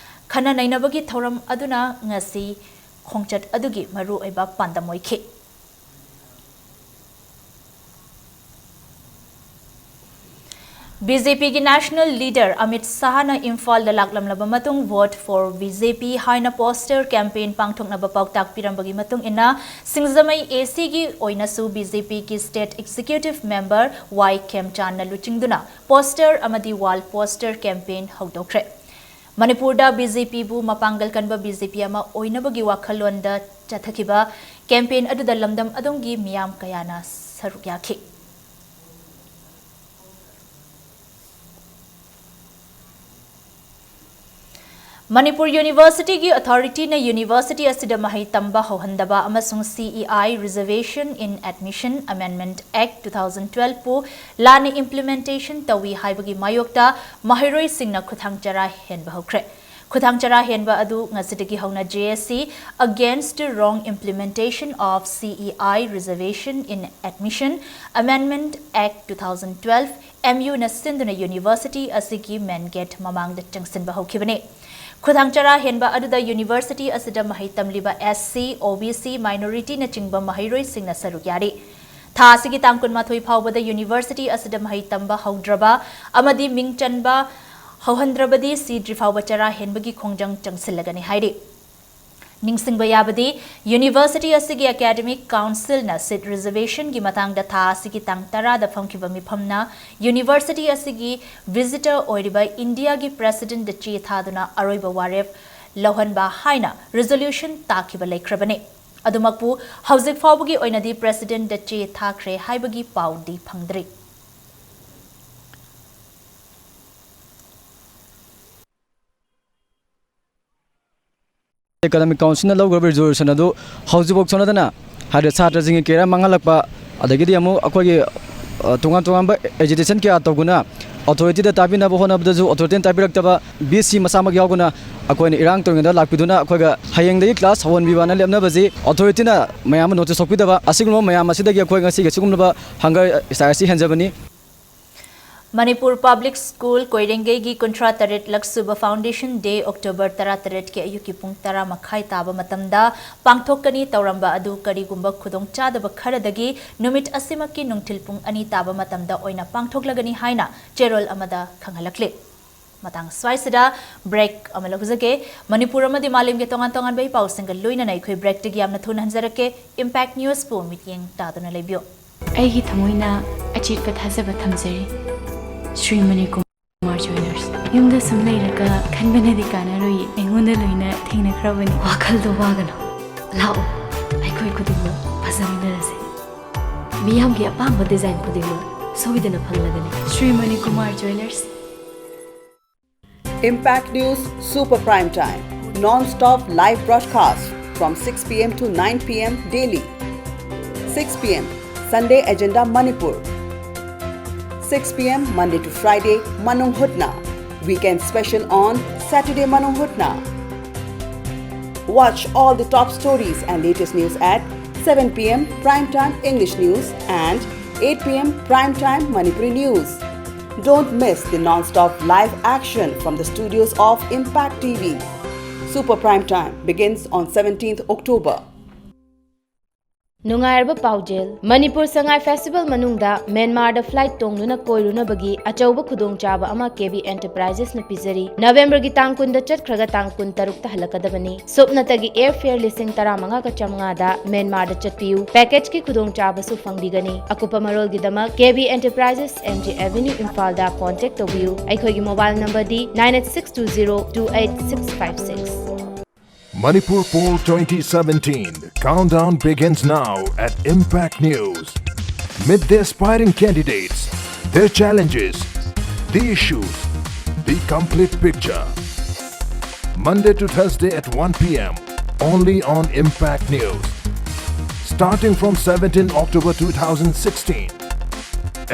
ꯈꯟꯅ ꯅꯩꯅꯕꯒꯤ ꯊꯧꯔꯝ ꯑꯗꯨꯅ ꯉꯁꯤ ꯈꯣꯡꯆꯠ ꯑꯗꯨꯒꯤ ꯃꯔꯨꯑꯣꯏꯕ ꯄꯥꯟꯗꯝ ꯑꯣꯏꯈꯤ꯫ ꯕꯤ ꯖꯦ ꯄꯤꯒꯤ ꯅꯦꯁꯅꯦꯜ ꯂꯤꯗꯔ ꯑꯃꯤꯠ ꯁꯥꯍꯅ ꯏꯝꯐꯥꯜꯗ ꯂꯥꯛꯂꯝꯂꯕ ꯃꯇꯨꯡ Vote for B J P ꯍꯥꯏꯅ ꯄꯣꯁꯇꯔ ꯀꯦꯝꯄꯦꯟ ꯄꯥꯡꯊꯣꯛꯅꯕ ꯄꯥꯎꯇꯥꯛ ꯄꯤꯔꯝꯕꯒꯤ ꯃꯇꯨꯡ ꯏꯟꯅ, ꯁꯤꯡꯖꯃꯩ ꯑꯦ ꯁꯤꯒꯤ ꯑꯣꯏꯅꯁꯨ ꯕꯤ ꯖꯦ ꯄꯤꯒꯤ ꯁ꯭ꯇꯦꯠ ꯑꯦꯛꯖꯤꯀ꯭ꯌꯨꯇꯤꯚ ꯃꯦꯝꯕꯔ ꯋꯥꯏ ꯈꯦꯝꯆꯥꯟꯅ ꯂꯨꯆꯤꯡꯗꯨꯅ ꯄꯣꯁꯇꯔ ꯑꯃꯗꯤ ꯋꯥꯜ ꯄꯣꯁꯇꯔ ꯀꯦꯝꯄꯦꯟ ꯍꯧꯗꯣꯛꯈ꯭ꯔꯦ꯫ ꯃꯅꯤꯄꯨꯔꯗ ꯕꯤ ꯖꯦ ꯄꯤꯕꯨ ꯃꯄꯥꯡꯒꯜ ꯀꯟꯕ ꯕꯤ ꯖꯦ ꯄꯤ ꯑꯃ ꯑꯣꯏꯅꯕꯒꯤ ꯋꯥꯈꯜꯂꯣꯟꯗ ꯆꯠꯊꯈꯤꯕ ꯀꯦꯝꯄꯦꯟ ꯑꯗꯨꯗ ꯂꯝꯗꯝ ꯑꯗꯨꯝꯒꯤ ꯃꯤꯌꯥꯝ ꯀꯌꯥꯅ ꯁꯔꯨꯛ ꯌꯥꯈꯤ꯫ ꯃꯅꯤꯄꯨꯔ ꯌꯨꯅꯤꯚꯔꯁꯤꯇꯤꯒꯤ ꯑꯣꯊꯣꯔꯤꯇꯤꯅ ꯌꯨꯅꯤꯚꯔꯁꯤꯇꯤ ꯑꯁꯤꯗ ꯃꯍꯩ ꯇꯝꯕ ꯍꯧꯍꯟꯗꯕ ꯑꯃꯁꯨꯡ C E I, Reservation in Admission Amendment Act two thousand twelve ꯄꯨ ꯂꯥꯟꯅ ꯏꯝꯄ꯭ꯂꯤꯃꯦꯟꯇꯦꯁꯟ ꯇꯧꯏ ꯍꯥꯏꯕꯒꯤ ꯃꯥꯌꯣꯛꯇ ꯃꯍꯩꯔꯣꯏꯁꯤꯡꯅ ꯈꯨꯊꯥꯡ ꯆꯔꯥ ꯍꯦꯟꯕ ꯍꯧꯈ꯭ꯔꯦ꯫ ꯈꯨꯊꯥꯡ ꯆꯔꯥ ꯍꯦꯟꯕ ꯑꯗꯨ ꯉꯁꯤꯗꯒꯤ ꯍꯧꯅ J S C Against Wrong Implementation of C E I, Reservation in Admission Amendment Act two thousand twelve, M U ꯅ ꯁꯤꯟꯗꯨꯅ ꯌꯨꯅꯤꯚꯔꯁꯤꯇꯤ ꯑꯁꯤꯒꯤ ꯃꯦꯟ ꯒꯦꯠ ꯃꯃꯥꯡꯗ ꯆꯪꯁꯤꯟꯕ ꯍꯧꯈꯤꯕꯅꯤ꯫ ꯈꯨꯊꯥꯡ ꯆꯔꯥ ꯍꯦꯟꯕ ꯑꯗꯨꯗ ꯌꯨꯅꯤꯚꯔꯁꯤꯇꯤ ꯑꯁꯤꯗ ꯃꯍꯩ ꯇꯝꯂꯤꯕ S C, O B C, minority ꯅꯆꯤꯡꯕ ꯃꯍꯩꯔꯣꯏꯁꯤꯡꯅ ꯁꯔꯨꯛ ꯌꯥꯔꯤ꯫ ꯊꯥ ꯑꯁꯤꯒꯤ ꯇꯥꯡ ꯀꯨꯟꯃꯥꯊꯣꯏ ꯐꯥꯎꯕꯗ university ꯑꯁꯤꯗ ꯃꯍꯩ ꯇꯝꯕ ꯍꯧꯗ꯭ꯔꯕ ꯑꯃꯗꯤ ꯃꯤꯡ ꯆꯟꯕ ꯍꯧꯍꯟꯗ꯭ꯔꯕꯗꯤ ꯁꯤꯗ꯭ꯔꯤ ꯐꯥꯎꯕ ꯆꯔꯥ ꯍꯦꯟꯕꯒꯤ ꯈꯣꯡꯖꯪ ꯆꯪꯁꯤꯜꯂꯒꯅꯤ ꯍꯥꯏꯔꯤ꯫ ꯅꯤꯡꯁꯤꯡꯕ ꯌꯥꯕꯗꯤ, university ꯑꯁꯤꯒꯤ academic councilꯅ seat reservationꯒꯤ ꯃꯇꯥꯡꯗ ꯊꯥ ꯑꯁꯤꯒꯤ ꯇꯥꯡ ꯇꯔꯥꯗ ꯐꯝꯈꯤꯕ ꯃꯤꯐꯝꯅ university ꯑꯁꯤꯒꯤ visitor ꯑꯣꯏꯔꯤꯕ ꯏꯟꯗꯤꯌꯥꯒꯤ presidentꯗ ꯆꯦ ꯊꯥꯗꯨꯅ ꯑꯔꯣꯏꯕ ꯋꯥꯔꯦꯞ ꯂꯧꯍꯟꯕ ꯍꯥꯏꯅ resolution ꯇꯥꯈꯤꯕ ꯂꯩꯈ꯭ꯔꯕꯅꯤ꯫ ꯑꯗꯨꯃꯛꯄꯨ ꯍꯧꯖꯤꯛ ꯐꯥꯎꯕꯒꯤ ꯑꯣꯏꯅꯗꯤ presidentꯗ ꯆꯦ ꯊꯥꯈ꯭ꯔꯦ ꯍꯥꯏꯕꯒꯤ ꯄꯥꯎꯗꯤ ꯐꯪꯗ꯭ꯔꯤ꯫ Academic Councilꯅ ꯂꯧꯈ꯭ꯔꯕ resolution ꯑꯗꯨ ꯍꯧꯖꯤꯛꯐꯥꯎ ꯁꯣꯟꯅꯗꯅ, ꯍꯥꯏꯗꯤ, ꯁꯥꯇ꯭ꯔꯁꯤꯡꯒꯤ career ꯃꯥꯡꯍꯜꯂꯛꯄ, ꯑꯗꯒꯤꯗꯤ ꯑꯃꯨꯛ ꯑꯩꯈꯣꯏꯒꯤ, ꯑ, ꯇꯣꯉꯥꯟ ꯇꯣꯉꯥꯟꯕ agitation ꯀꯌꯥ ꯇꯧꯗꯨꯅ authorityꯗ ꯇꯥꯕꯤꯅꯕ ꯍꯣꯠꯅꯕꯗꯁꯨ authorityꯅ ꯇꯥꯕꯤꯔꯛꯇꯕ, VC ꯃꯁꯥꯃꯛ ꯌꯥꯎꯗꯅ ꯑꯩꯈꯣꯏꯅ ꯏꯔꯥꯡ ꯇꯧꯔꯤꯉꯩꯗ ꯂꯥꯛꯄꯤꯗꯨꯅ ꯑꯩꯈꯣꯏꯒ ꯍꯌꯦꯡꯗꯒꯤ class ꯍꯧꯍꯟꯕꯤꯕꯅ ꯂꯦꯞꯅꯕꯁꯤ authorityꯅ ꯃꯌꯥꯝ ꯑꯃ notice ꯊꯣꯛꯄꯤꯗꯕ, ꯑꯁꯤꯒꯨꯝꯕ ꯃꯌꯥꯝ ꯑꯁꯤꯗꯒꯤ ꯑꯩꯈꯣꯏ ꯉꯁꯤꯒꯤ ꯁꯤꯒꯨꯝꯂꯕ hunger strike ꯑꯁꯤ ꯍꯦꯟꯖꯕꯅꯤ꯫ ꯃꯅꯤꯄꯨꯔ Public School ꯀꯣꯏꯔꯦꯡꯒꯩꯒꯤ ꯀꯨꯟꯊ꯭ꯔꯥ ꯇꯔꯦꯠ ꯂꯛ ꯁꯨꯕ Foundation Day October ꯇꯔꯥꯇꯔꯦꯠꯀꯤ ꯑꯌꯨꯛꯀꯤ ꯄꯨꯡ ꯇꯔꯥ ꯃꯈꯥꯏ ꯇꯥꯕ ꯃꯇꯝꯗ ꯄꯥꯡꯊꯣꯛꯀꯅꯤ ꯇꯧꯔꯝꯕ ꯑꯗꯨ ꯀꯔꯤꯒꯨꯝꯕ ꯈꯨꯗꯣꯡꯆꯥꯗꯕ ꯈꯔꯗꯒꯤ ꯅꯨꯃꯤꯠ ꯑꯁꯤꯃꯛꯀꯤ ꯅꯨꯡꯊꯤꯜ ꯄꯨꯡ ꯑꯅꯤ ꯇꯥꯕ ꯃꯇꯝꯗ ꯑꯣꯏꯅ ꯄꯥꯡꯊꯣꯛꯂꯒꯅꯤ ꯍꯥꯏꯅ ꯆꯦꯔꯣꯜ ꯑꯃꯗ ꯈꯪꯍꯜꯂꯛꯂꯤ꯫ ꯃꯇꯥꯡ ꯁ꯭ꯋꯥꯏꯁꯤꯗ break ꯑꯃ ꯂꯧꯖꯒꯦ꯫ ꯃꯅꯤꯄꯨꯔ ꯑꯃꯗꯤ ꯃꯥꯂꯦꯝꯒꯤ ꯇꯣꯉꯥꯟ ꯇꯣꯉꯥꯟꯕ ꯏ ꯄꯥꯎꯁꯤꯡꯒ ꯂꯣꯏꯅꯅ ꯑꯩꯈꯣꯏ breakꯇꯒꯤ ꯌꯥꯝꯅ ꯊꯨꯅ ꯍꯟꯖꯔꯛꯀꯦ꯫ Impact Newsꯄꯨ ꯃꯤꯠꯌꯦꯡ ꯇꯥꯗꯨꯅ ꯂꯩꯕꯤꯌꯨ꯫ ꯑꯩꯒꯤ ꯊꯃꯣꯏꯅ ꯑꯆꯦꯠꯄ ꯊꯥꯖꯕ ꯊꯝꯖꯔꯤ꯫ ꯁ꯭ꯔꯤ ꯃꯅꯤꯀꯨꯃꯥꯔ ꯖ꯭ꯋꯦꯂꯔꯁ꯫ ꯌꯨꯝꯗ ꯁꯨꯝ ꯂꯩꯔꯒ ꯈꯟꯕꯅꯗꯤ ꯀꯥꯟꯅꯔꯣꯏꯌꯦ꯫ ꯑꯩꯉꯣꯟꯗ ꯂꯣꯏꯅ ꯊꯦꯡꯅꯈ꯭ꯔꯕꯅꯤ꯫ ꯋꯥꯈꯜꯗꯣ ꯋꯥꯒꯅꯨ꯫ ꯂꯥꯛꯑꯣ, ꯑꯩꯈꯣꯏ ꯈꯨꯗꯤꯡꯃꯛ ꯐꯖꯃꯤꯟꯅꯔꯁꯦ꯫ ꯃꯤꯌꯥꯝꯒꯤ ꯑꯄꯥꯝꯕ design ꯈꯨꯗꯤꯡꯃꯛ ꯁꯣꯏꯗꯅ ꯐꯪꯂꯒꯅꯤ꯫ Shri Manikumar ꯖ꯭ꯋꯦꯂꯔꯁ꯫ Impact News Super Prime Time, non-stop live broadcast from six p m to nine p m daily. six p m Sunday Agenda Manipur. six p m Monday to Friday Manung Hutna. Weekend special on Saturday Manung Hutna. Watch all the top stories and latest news at seven p m Prime Time English News and eight p m Prime Time Manipuri News. Don't miss the non-stop live action from the studios of Impact T V. Super Prime Time begins on seventeenth October. ꯅꯨꯡꯉꯥꯏꯔꯕ ꯄꯥꯎꯖꯦꯜ꯫ Manipur Sangai festival ꯃꯅꯨꯡꯗ ꯃ꯭ꯌꯥꯟꯃꯥꯔꯗ flight ꯇꯣꯡꯗꯨꯅ ꯀꯣꯏꯔꯨꯅꯕꯒꯤ ꯑꯆꯧꯕ ꯈꯨꯗꯣꯡꯆꯥꯕ ꯑꯃ ꯀꯦ B ꯑꯦꯟꯇꯔꯄ꯭ꯔꯥꯏꯖꯦꯁꯅ ꯄꯤꯖꯔꯤ꯫ ꯅꯕꯦꯝꯕꯔꯒꯤ ꯇꯥꯡ ꯀꯨꯟꯗ ꯆꯠꯈ꯭ꯔꯒ ꯇꯥꯡ ꯀꯨꯟꯇꯔꯨꯛꯇ ꯍꯜꯂꯛꯀꯗꯕꯅꯤ꯫ ꯁꯨꯞꯅꯇꯒꯤ ꯑꯦꯌꯔ ꯐꯦꯌꯔ ꯂꯤꯁꯤꯡ ꯇꯔꯥꯃꯉꯥꯒ ꯆꯥꯝꯃꯉꯥꯗ ꯃ꯭ꯌꯥꯟꯃꯥꯔꯗ ꯆꯠꯄꯤꯌꯨ꯫ ꯄꯦꯀꯦꯖꯀꯤ ꯈꯨꯗꯣꯡꯆꯥꯕꯁꯨ ꯐꯪꯕꯤꯒꯅꯤ꯫ ꯑꯀꯨꯞꯄ ꯃꯔꯣꯜꯒꯤꯗꯃꯛ ꯀꯦ ꯕꯤ ꯑꯦꯟꯇꯔꯄ꯭ꯔꯥꯏꯖꯦꯁ, ꯑꯦꯝ ꯖꯤ ꯑꯦꯚꯦꯅ꯭ꯌꯨ, ꯏꯝꯐꯥꯜꯗ ꯀꯣꯟꯇꯦꯛ ꯇꯧꯕꯤꯌꯨ꯫ ꯑꯩꯈꯣꯏꯒꯤ mobile ꯅꯝꯕꯔꯗꯤ nine eight six two zero two eight six five six꯫ Manipur Poll twenty seventeen. Countdown begins now at Impact News. Meet the aspiring candidates, their challenges, the issues, the complete picture. Monday to Thursday at one p m, only on Impact News. Starting from seventeenth October two thousand sixteen.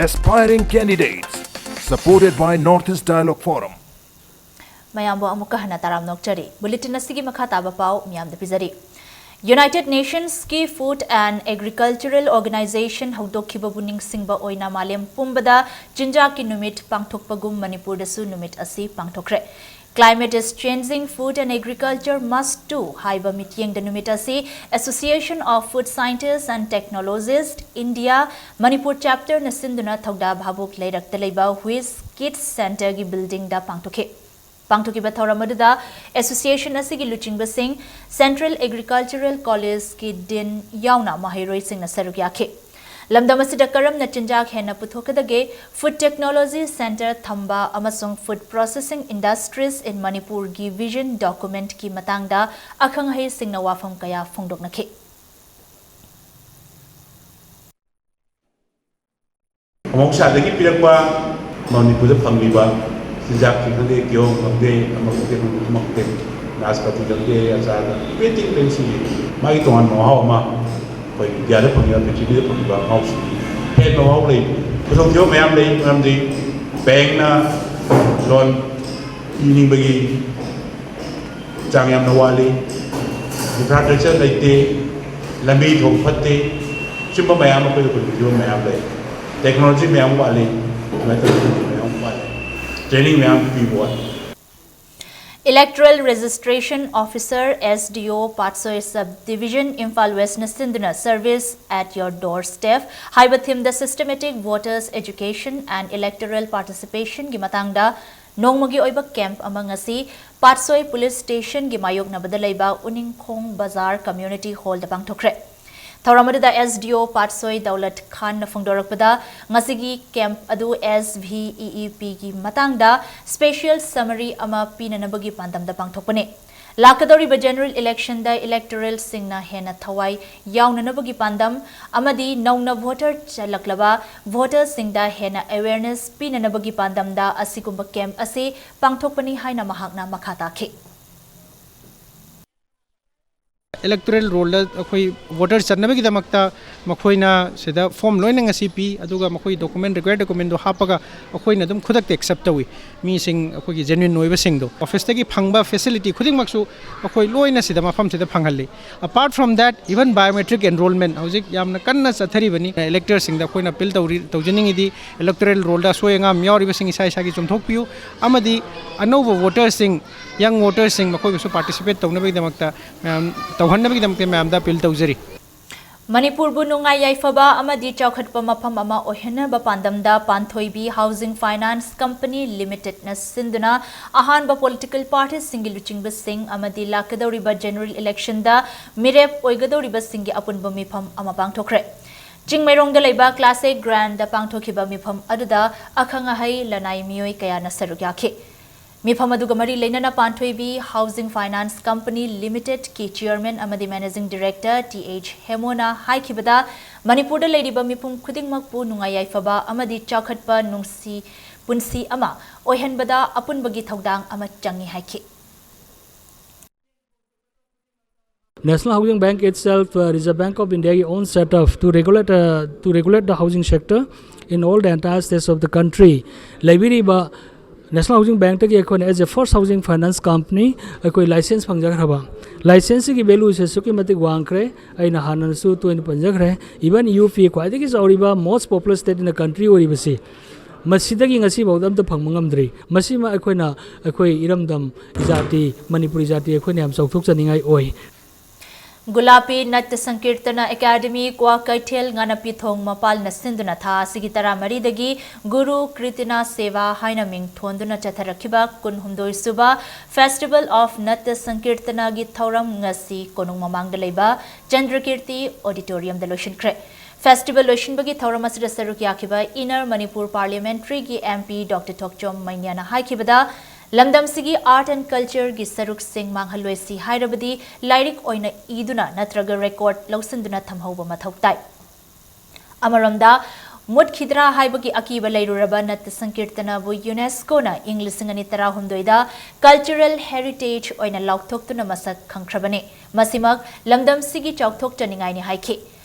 Aspiring candidates, supported by Northeast Dialogue Forum. ꯃꯌꯥꯝꯕꯨ ꯑꯃꯨꯛꯀ ꯍꯟꯅ ꯇꯔꯥꯝꯅ ꯑꯣꯛꯆꯔꯤ꯫ Bulletin ꯑꯁꯤꯒꯤ ꯃꯈꯥ ꯇꯥꯕ ꯄꯥꯎ ꯃꯤꯌꯥꯝꯗ ꯄꯤꯖꯔꯤ꯫ ꯌꯨꯅꯥꯏꯇꯦꯗ ꯅꯦꯁꯟꯁꯀꯤ ꯐꯨꯗ ꯑꯦꯟ ꯑꯦꯒ꯭ꯔꯤꯀꯜꯆꯔꯦꯜ ꯑꯣꯔꯒꯅꯥꯏꯖꯦꯁꯟ ꯍꯧꯗꯣꯛꯈꯤꯕꯕꯨ ꯅꯤꯡꯁꯤꯡꯕ ꯑꯣꯏꯅ ꯃꯥꯂꯦꯝ ꯄꯨꯝꯕꯗ ꯆꯤꯟꯖꯥꯛꯀꯤ ꯅꯨꯃꯤꯠ ꯄꯥꯡꯊꯣꯛꯄꯒꯨꯝ ꯃꯅꯤꯄꯨꯔꯗꯁꯨ ꯅꯨꯃꯤꯠ ꯑꯁꯤ ꯄꯥꯡꯊꯣꯛꯈ꯭ꯔꯦ꯫ Climate is changing, food and agriculture must too ꯍꯥꯏꯕ ꯃꯤꯠꯌꯦꯡꯗ ꯅꯨꯃꯤꯠ ꯑꯁꯤ Association of Food Scientists and Technologists, India, Manipur ꯆꯦꯞꯇꯔꯅ ꯁꯤꯟꯗꯨꯅ ꯊꯧꯗꯥ ꯚꯥꯕꯨꯛ ꯂꯩꯔꯛꯇ ꯂꯩꯕ ꯍꯨꯏꯁ ꯀꯤꯠꯁ ꯁꯦꯟꯇꯔꯒꯤ ꯕꯤꯜꯗꯤꯡꯗ ꯄꯥꯡꯊꯣꯛꯈꯤ꯫ ꯄꯥꯡꯊꯣꯛꯈꯤꯕ ꯊꯧꯔꯝ ꯑꯗꯨꯗ ꯑꯦꯁꯣꯁꯤꯌꯦꯁꯟ ꯑꯁꯤꯒꯤ ꯂꯨꯆꯤꯡꯕꯁꯤꯡ, ꯁꯦꯟꯇ꯭ꯔꯦꯜ ꯑꯦꯒ꯭ꯔꯤꯀꯜꯆꯔꯦꯜ ꯀꯣꯂꯦꯖꯀꯤ ꯗꯤꯟ ꯌꯥꯎꯅ ꯃꯍꯩꯔꯣꯏꯁꯤꯡꯅ ꯁꯔꯨꯛ ꯌꯥꯈꯤ꯫ ꯂꯝꯗꯝ ꯑꯁꯤꯗ ꯀꯔꯝꯅ ꯆꯤꯟꯖꯥꯛ ꯍꯦꯟꯅ ꯄꯨꯊꯣꯛꯀꯗꯒꯦ, Food Technology Centre ꯊꯝꯕ ꯑꯃꯁꯨꯡ Food Processing Industries in Manipurꯒꯤ vision documentꯀꯤ ꯃꯇꯥꯡꯗ ꯑꯈꯪ ꯑꯍꯩꯁꯤꯡꯅ ꯋꯥꯐꯝ ꯀꯌꯥ ꯐꯣꯡꯗꯣꯛꯅꯈꯤ꯫ ꯃꯍꯧꯁꯥꯗꯒꯤ ꯄꯤꯔꯛꯄ ꯃꯅꯤꯄꯨꯔꯗ ꯐꯪꯂꯤꯕ ꯆꯤꯟꯖꯥꯛꯁꯤꯡ ꯈꯪꯗꯦ, ꯀꯤꯍꯣꯝ ꯈꯪꯗꯦ, ꯑꯃ ꯈꯪꯗꯦ, ꯑꯃ ꯈꯪꯗꯦ, ꯅꯥꯁꯄꯥꯇꯤ ꯈꯪꯗꯦ, ꯑꯆꯥꯔꯗ ꯄꯦꯟꯇꯤꯡ ꯄꯦꯟꯁꯤꯡꯁꯤ ꯃꯥꯒꯤ ꯇꯣꯉꯥꯟꯕ ꯃꯍꯥꯎ ꯑꯃ ꯑꯩꯈꯣꯏ ꯏꯟꯗꯤꯌꯥꯗ ꯐꯪꯉꯤꯕ, ꯄ꯭ꯔꯤꯊꯤꯕꯤꯗ ꯐꯪꯉꯤꯕ ꯃꯍꯥꯎꯁꯤꯡ ꯍꯦꯟꯕ ꯃꯍꯥꯎ ꯂꯩ꯫ ꯈꯨꯗꯣꯡꯊꯤꯕ ꯃꯌꯥꯝ ꯂꯩ, ꯃꯔꯝꯗꯤ ꯕꯦꯡꯅ ꯂꯣꯟ ꯄꯤꯅꯤꯡꯕꯒꯤ ꯆꯥꯡ ꯌꯥꯝꯅ ꯋꯥꯠꯂꯤ, ꯏꯟꯐ꯭ꯔꯥꯁ꯭ꯇ꯭ꯔꯛꯆꯔ ꯂꯩꯇꯦ, ꯂꯝꯕꯤ ꯊꯣꯡ ꯐꯠꯇꯦ, ꯑꯆꯨꯝꯕ ꯃꯌꯥꯝ ꯑꯩꯈꯣꯏꯗ ꯈꯨꯗꯣꯡꯊꯤꯕ ꯃꯌꯥꯝ ꯂꯩ, ꯇꯦꯛꯅꯣꯂꯣꯖꯤ ꯃꯌꯥꯝ ꯋꯥꯠꯂꯤ, ꯑꯗꯨꯃꯥꯏꯅ ꯇꯧꯗꯅ ꯃꯌꯥꯝ ꯋꯥꯠꯂꯤ, ꯇ꯭ꯔꯦꯅꯤꯡ ꯃꯌꯥꯝ ꯄꯤꯕ ꯋꯥꯠꯂꯤ꯫ Electoral Registration Officer, S D O, Patsoi Sub Division, Imphal West ꯅ ꯁꯤꯟꯗꯨꯅ Service at Your Doorstep ꯍꯥꯏꯕ theme the systematic voters education and electoral participation ꯒꯤ ꯃꯇꯥꯡꯗ ꯅꯣꯡꯃꯒꯤ ꯑꯣꯏꯕ camp ꯑꯃ ꯉꯁꯤ ꯄꯥꯠꯁꯣꯏ Police Station ꯒꯤ ꯃꯥꯌꯣꯛꯅꯕꯗ ꯂꯩꯕ ꯎꯅꯤꯡꯈꯣꯡ ꯕꯖꯥꯔ Community Hall ꯗ ꯄꯥꯡꯊꯣꯛꯈ꯭ꯔꯦ꯫ ꯊꯧꯔꯝ ꯑꯗꯨꯗ S D O ꯄꯥꯠꯁꯣꯏ ꯗꯧꯂꯠ ꯈꯥꯟꯅ ꯐꯣꯡꯗꯣꯔꯛꯄꯗ, ꯉꯁꯤꯒꯤ camp ꯑꯗꯨ S V E E P ꯒꯤ ꯃꯇꯥꯡꯗ special summary ꯑꯃ ꯄꯤꯅꯅꯕꯒꯤ ꯄꯥꯟꯗꯝꯗ ꯄꯥꯡꯊꯣꯛꯄꯅꯤ꯫ ꯂꯥꯛꯀꯗꯧꯔꯤꯕ general election ꯗ electoral ꯁꯤꯡꯅ ꯍꯦꯟꯅ ꯊꯋꯥꯏ ꯌꯥꯎꯅꯅꯕꯒꯤ ꯄꯥꯟꯗꯝ ꯑꯃꯗꯤ ꯅꯧꯅ voter ꯆꯜꯂꯛꯂꯕ voter ꯁꯤꯡꯗ ꯍꯦꯟꯅ awareness ꯄꯤꯅꯅꯕꯒꯤ ꯄꯥꯟꯗꯝꯗ ꯑꯁꯤꯒꯨꯝꯕ camp ꯑꯁꯤ ꯄꯥꯡꯊꯣꯛꯄꯅꯤ ꯍꯥꯏꯅ ꯃꯍꯥꯛꯅ ꯃꯈꯥ ꯇꯥꯈꯤ꯫ Electoral roll ꯗ ꯑꯩꯈꯣꯏ voter ꯆꯟꯅꯕꯒꯤꯗꯃꯛꯇ ꯃꯈꯣꯏꯅ ꯁꯤꯗ form ꯂꯣꯏꯅ ꯉꯁꯤ ꯄꯤ, ꯑꯗꯨꯒ ꯃꯈꯣꯏ document, required document ꯗꯣ ꯍꯥꯞꯄꯒ ꯑꯩꯈꯣꯏꯅ ꯑꯗꯨꯝ ꯈꯨꯗꯛꯇ accept ꯇꯧꯏ꯫ ꯃꯤꯁꯤꯡ ꯑꯩꯈꯣꯏꯒꯤ genuine ꯑꯣꯏꯕꯁꯤꯡꯗꯣ office ꯇꯒꯤ ꯐꯪꯕ facility ꯈꯨꯗꯤꯡꯃꯛꯁꯨ ꯑꯩꯈꯣꯏ ꯂꯣꯏꯅ ꯁꯤꯗ ꯃꯐꯝꯁꯤꯗ ꯐꯪꯍꯜꯂꯤ꯫ Apart from that, even biometric enrollment ꯍꯧꯖꯤꯛ ꯌꯥꯝꯅ ꯀꯟꯅ ꯆꯠꯊꯔꯤꯕꯅꯤ꯫ Electors ꯁꯤꯡꯗ ꯑꯩꯈꯣꯏꯅ appeal ꯇꯧꯔꯤ, ꯇꯧꯖꯅꯤꯡꯉꯤꯗꯤ electoral roll ꯗ ꯑꯁꯣꯏ ꯑꯉꯥꯝ ꯌꯥꯎꯔꯤꯕꯁꯤꯡ ꯏꯁꯥ ꯏꯁꯥꯒꯤ ꯆꯨꯝꯊꯣꯛꯄꯤꯌꯨ, ꯑꯃꯗꯤ ꯑꯅꯧꯕ voter ꯁꯤꯡ, young voter ꯁꯤꯡ ꯃꯈꯣꯏꯕꯨꯁꯨ participate ꯇꯧꯅꯕꯒꯤꯗꯃꯛꯇ ꯃꯌꯥꯝ, ꯇꯧꯍꯟꯅꯕꯒꯤꯗꯃꯛꯇ ꯃꯌꯥꯝꯗ appeal ꯇꯧꯖꯔꯤ꯫ ꯃꯅꯤꯄꯨꯔꯕꯨ ꯅꯨꯡꯉꯥꯏ ꯌꯥꯏꯐꯕ ꯑꯃꯗꯤ ꯆꯥꯎꯈꯠꯄ ꯃꯐꯝ ꯑꯃ ꯑꯣꯏꯍꯟꯅꯕ ꯄꯥꯟꯗꯝꯗ ꯄꯥꯟꯊꯣꯏꯕꯤ Housing Finance Company Limited ꯅ ꯁꯤꯟꯗꯨꯅ ꯑꯍꯥꯟꯕ political party ꯁꯤꯡꯒꯤ ꯂꯨꯆꯤꯡꯕꯁꯤꯡ ꯑꯃꯗꯤ ꯂꯥꯛꯀꯗꯧꯔꯤꯕ general election ꯗ ꯃꯤꯔꯦꯞ ꯑꯣꯏꯒꯗꯧꯔꯤꯕꯁꯤꯡꯒꯤ ꯑꯄꯨꯟꯕ ꯃꯤꯐꯝ ꯑꯃ ꯄꯥꯡꯊꯣꯛꯈ꯭ꯔꯦ꯫ ꯆꯤꯡꯃꯩꯔꯣꯡꯗ ꯂꯩꯕ Classic Grand ꯗ ꯄꯥꯡꯊꯣꯛꯈꯤꯕ ꯃꯤꯐꯝ ꯑꯗꯨꯗ ꯑꯈꯪ ꯑꯍꯩ ꯂꯅꯥꯏ ꯃꯤꯑꯣꯏ ꯀꯌꯥꯅ ꯁꯔꯨꯛ ꯌꯥꯈꯤ꯫ ꯃꯤꯐꯝ ꯑꯗꯨꯒ ꯃꯔꯤ ꯂꯩꯅꯅ ꯄꯥꯟꯊꯣꯏꯕꯤ Housing Finance Company Limited ꯀꯤ Chairman ꯑꯃꯗꯤ Managing Director T H ꯍꯦꯃꯣꯅ ꯍꯥꯏꯈꯤꯕꯗ, ꯃꯅꯤꯄꯨꯔꯗ ꯂꯩꯔꯤꯕ ꯃꯤꯄꯨꯝ ꯈꯨꯗꯤꯡꯃꯛꯄꯨ ꯅꯨꯡꯉꯥꯏ ꯌꯥꯏꯐꯕ ꯑꯃꯗꯤ ꯆꯥꯎꯈꯠꯄ ꯅꯨꯡꯁꯤ ꯄꯨꯟꯁꯤ ꯑꯃ ꯑꯣꯏꯍꯟꯕꯗ ꯑꯄꯨꯟꯕꯒꯤ ꯊꯧꯗꯥꯡ ꯑꯃ ꯆꯪꯏ ꯍꯥꯏꯈꯤ꯫ National Housing Bank itself, uh, Reserve Bank of India ꯒꯤ own set up to regulate, uh, to regulate the housing sector in all the entire states of the country. ꯂꯩꯕꯤꯔꯤꯕ National Housing Bank ꯇꯒꯤ ꯑꯩꯈꯣꯏꯅ as a first housing finance company ꯑꯩꯈꯣꯏ license ꯐꯪꯖꯈ꯭ꯔꯕ꯫ License ꯁꯤꯒꯤ value ꯁꯦ ꯑꯁꯨꯛꯀꯤ ꯃꯇꯤꯛ ꯋꯥꯡꯈ꯭ꯔꯦ꯫ ꯑꯩꯅ ꯍꯥꯟꯅꯁꯨ ꯇꯣꯏꯅ ꯄꯟꯖꯈ꯭ꯔꯦ꯫ Even U P ꯈ꯭ꯋꯥꯏꯗꯒꯤ ꯆꯥꯎꯔꯤꯕ most populous state in the country ꯑꯣꯏꯔꯤꯕꯁꯤ ꯃꯁꯤꯗꯒꯤ ꯉꯁꯤꯐꯥꯎꯗ ꯑꯝꯇ ꯐꯪꯕ ꯉꯝꯗ꯭ꯔꯤ꯫ ꯃꯁꯤꯃ ꯑꯩꯈꯣꯏꯅ, ꯑꯩꯈꯣꯏ ꯏꯔꯝꯗꯝ ꯏꯖꯥꯇꯤ, ꯃꯅꯤꯄꯨꯔꯤ ꯖꯥꯇꯤ ꯑꯩꯈꯣꯏꯅ ꯌꯥꯝ ꯆꯥꯎꯊꯣꯛꯆꯅꯤꯡꯉꯥꯏ ꯑꯣꯏ꯫ ꯒꯨꯂꯥꯄꯤ ꯅꯠꯇ ꯁꯪꯀꯤꯔꯇꯅ ꯑꯦꯀꯥꯗꯃꯤ, ꯀ꯭ꯋꯥꯀꯩꯊꯦꯜ, ꯉꯥꯅꯄꯤꯊꯣꯡ ꯃꯄꯥꯜꯅ ꯁꯤꯟꯗꯨꯅ ꯊꯥ ꯑꯁꯤꯒꯤ ꯇꯔꯥꯃꯔꯤꯗꯒꯤ ꯒꯨꯔꯨ ꯀ꯭ꯔꯤꯇꯤꯅꯥ ꯁꯦꯕꯥ ꯍꯥꯏꯅ ꯃꯤꯡ ꯊꯣꯟꯗꯨꯅ ꯆꯠꯊꯔꯛꯈꯤꯕ ꯀꯨꯟꯍꯨꯝꯗꯣꯏ ꯁꯨꯕ Festival of ꯅꯠꯇ ꯁꯪꯀꯤꯔꯇꯅꯥꯒꯤ ꯊꯧꯔꯝ ꯉꯁꯤ ꯀꯣꯅꯨꯡ ꯃꯃꯥꯡꯗ ꯂꯩꯕ ꯆꯟꯗ꯭ꯔꯀꯤꯔꯇꯤ ꯑꯣꯗꯤꯇꯣꯔꯤꯌꯝꯗ ꯂꯣꯏꯁꯤꯟꯈ꯭ꯔꯦ꯫ ꯐꯦꯁꯇꯤꯚꯦꯜ ꯂꯣꯏꯁꯤꯟꯕꯒꯤ ꯊꯧꯔꯝ ꯑꯁꯤꯗ ꯁꯔꯨꯛ ꯌꯥꯈꯤꯕ Inner Manipur Parliamentary ꯒꯤ M P Doctor Thokchom ꯃꯩꯅ꯭ꯌꯥꯅ ꯍꯥꯏꯈꯤꯕꯗ, ꯂꯝꯗꯝꯁꯤꯒꯤ art and culture ꯒꯤ ꯁꯔꯨꯛꯁꯤꯡ ꯃꯥꯡꯍꯜꯂꯣꯏꯁꯤ ꯍꯥꯏꯔꯕꯗꯤ ꯂꯥꯏꯔꯤꯛ ꯑꯣꯏꯅ ꯏꯗꯨꯅ ꯅꯠꯇ꯭ꯔꯒ record ꯂꯧꯁꯤꯟꯗꯨꯅ ꯊꯝꯍꯧꯕ ꯃꯊꯧ ꯇꯥꯏ꯫ ꯑꯃꯔꯣꯝꯗ, ꯃꯨꯠꯈꯤꯗ꯭ꯔꯥ ꯍꯥꯏꯕꯒꯤ ꯑꯀꯤꯕ ꯂꯩꯔꯨꯔꯕ ꯅꯠꯇ ꯁꯪꯀꯤꯔꯇꯅꯕꯨ UNESCOꯅ ꯏꯪ ꯂꯤꯁꯤꯡ ꯑꯅꯤ ꯇꯔꯥꯍꯨꯝꯗꯣꯏꯗ Cultural Heritage ꯑꯣꯏꯅ ꯂꯥꯎꯊꯣꯛꯇꯨꯅ ꯃꯁꯛ ꯈꯪꯈ꯭ꯔꯕꯅꯤ꯫ ꯃꯁꯤꯃꯛ ꯂꯝꯗꯝꯁꯤꯒꯤ ꯆꯥꯎꯊꯣꯛꯆꯅꯤꯡꯉꯥꯏꯅꯤ ꯍꯥꯏꯈꯤ꯫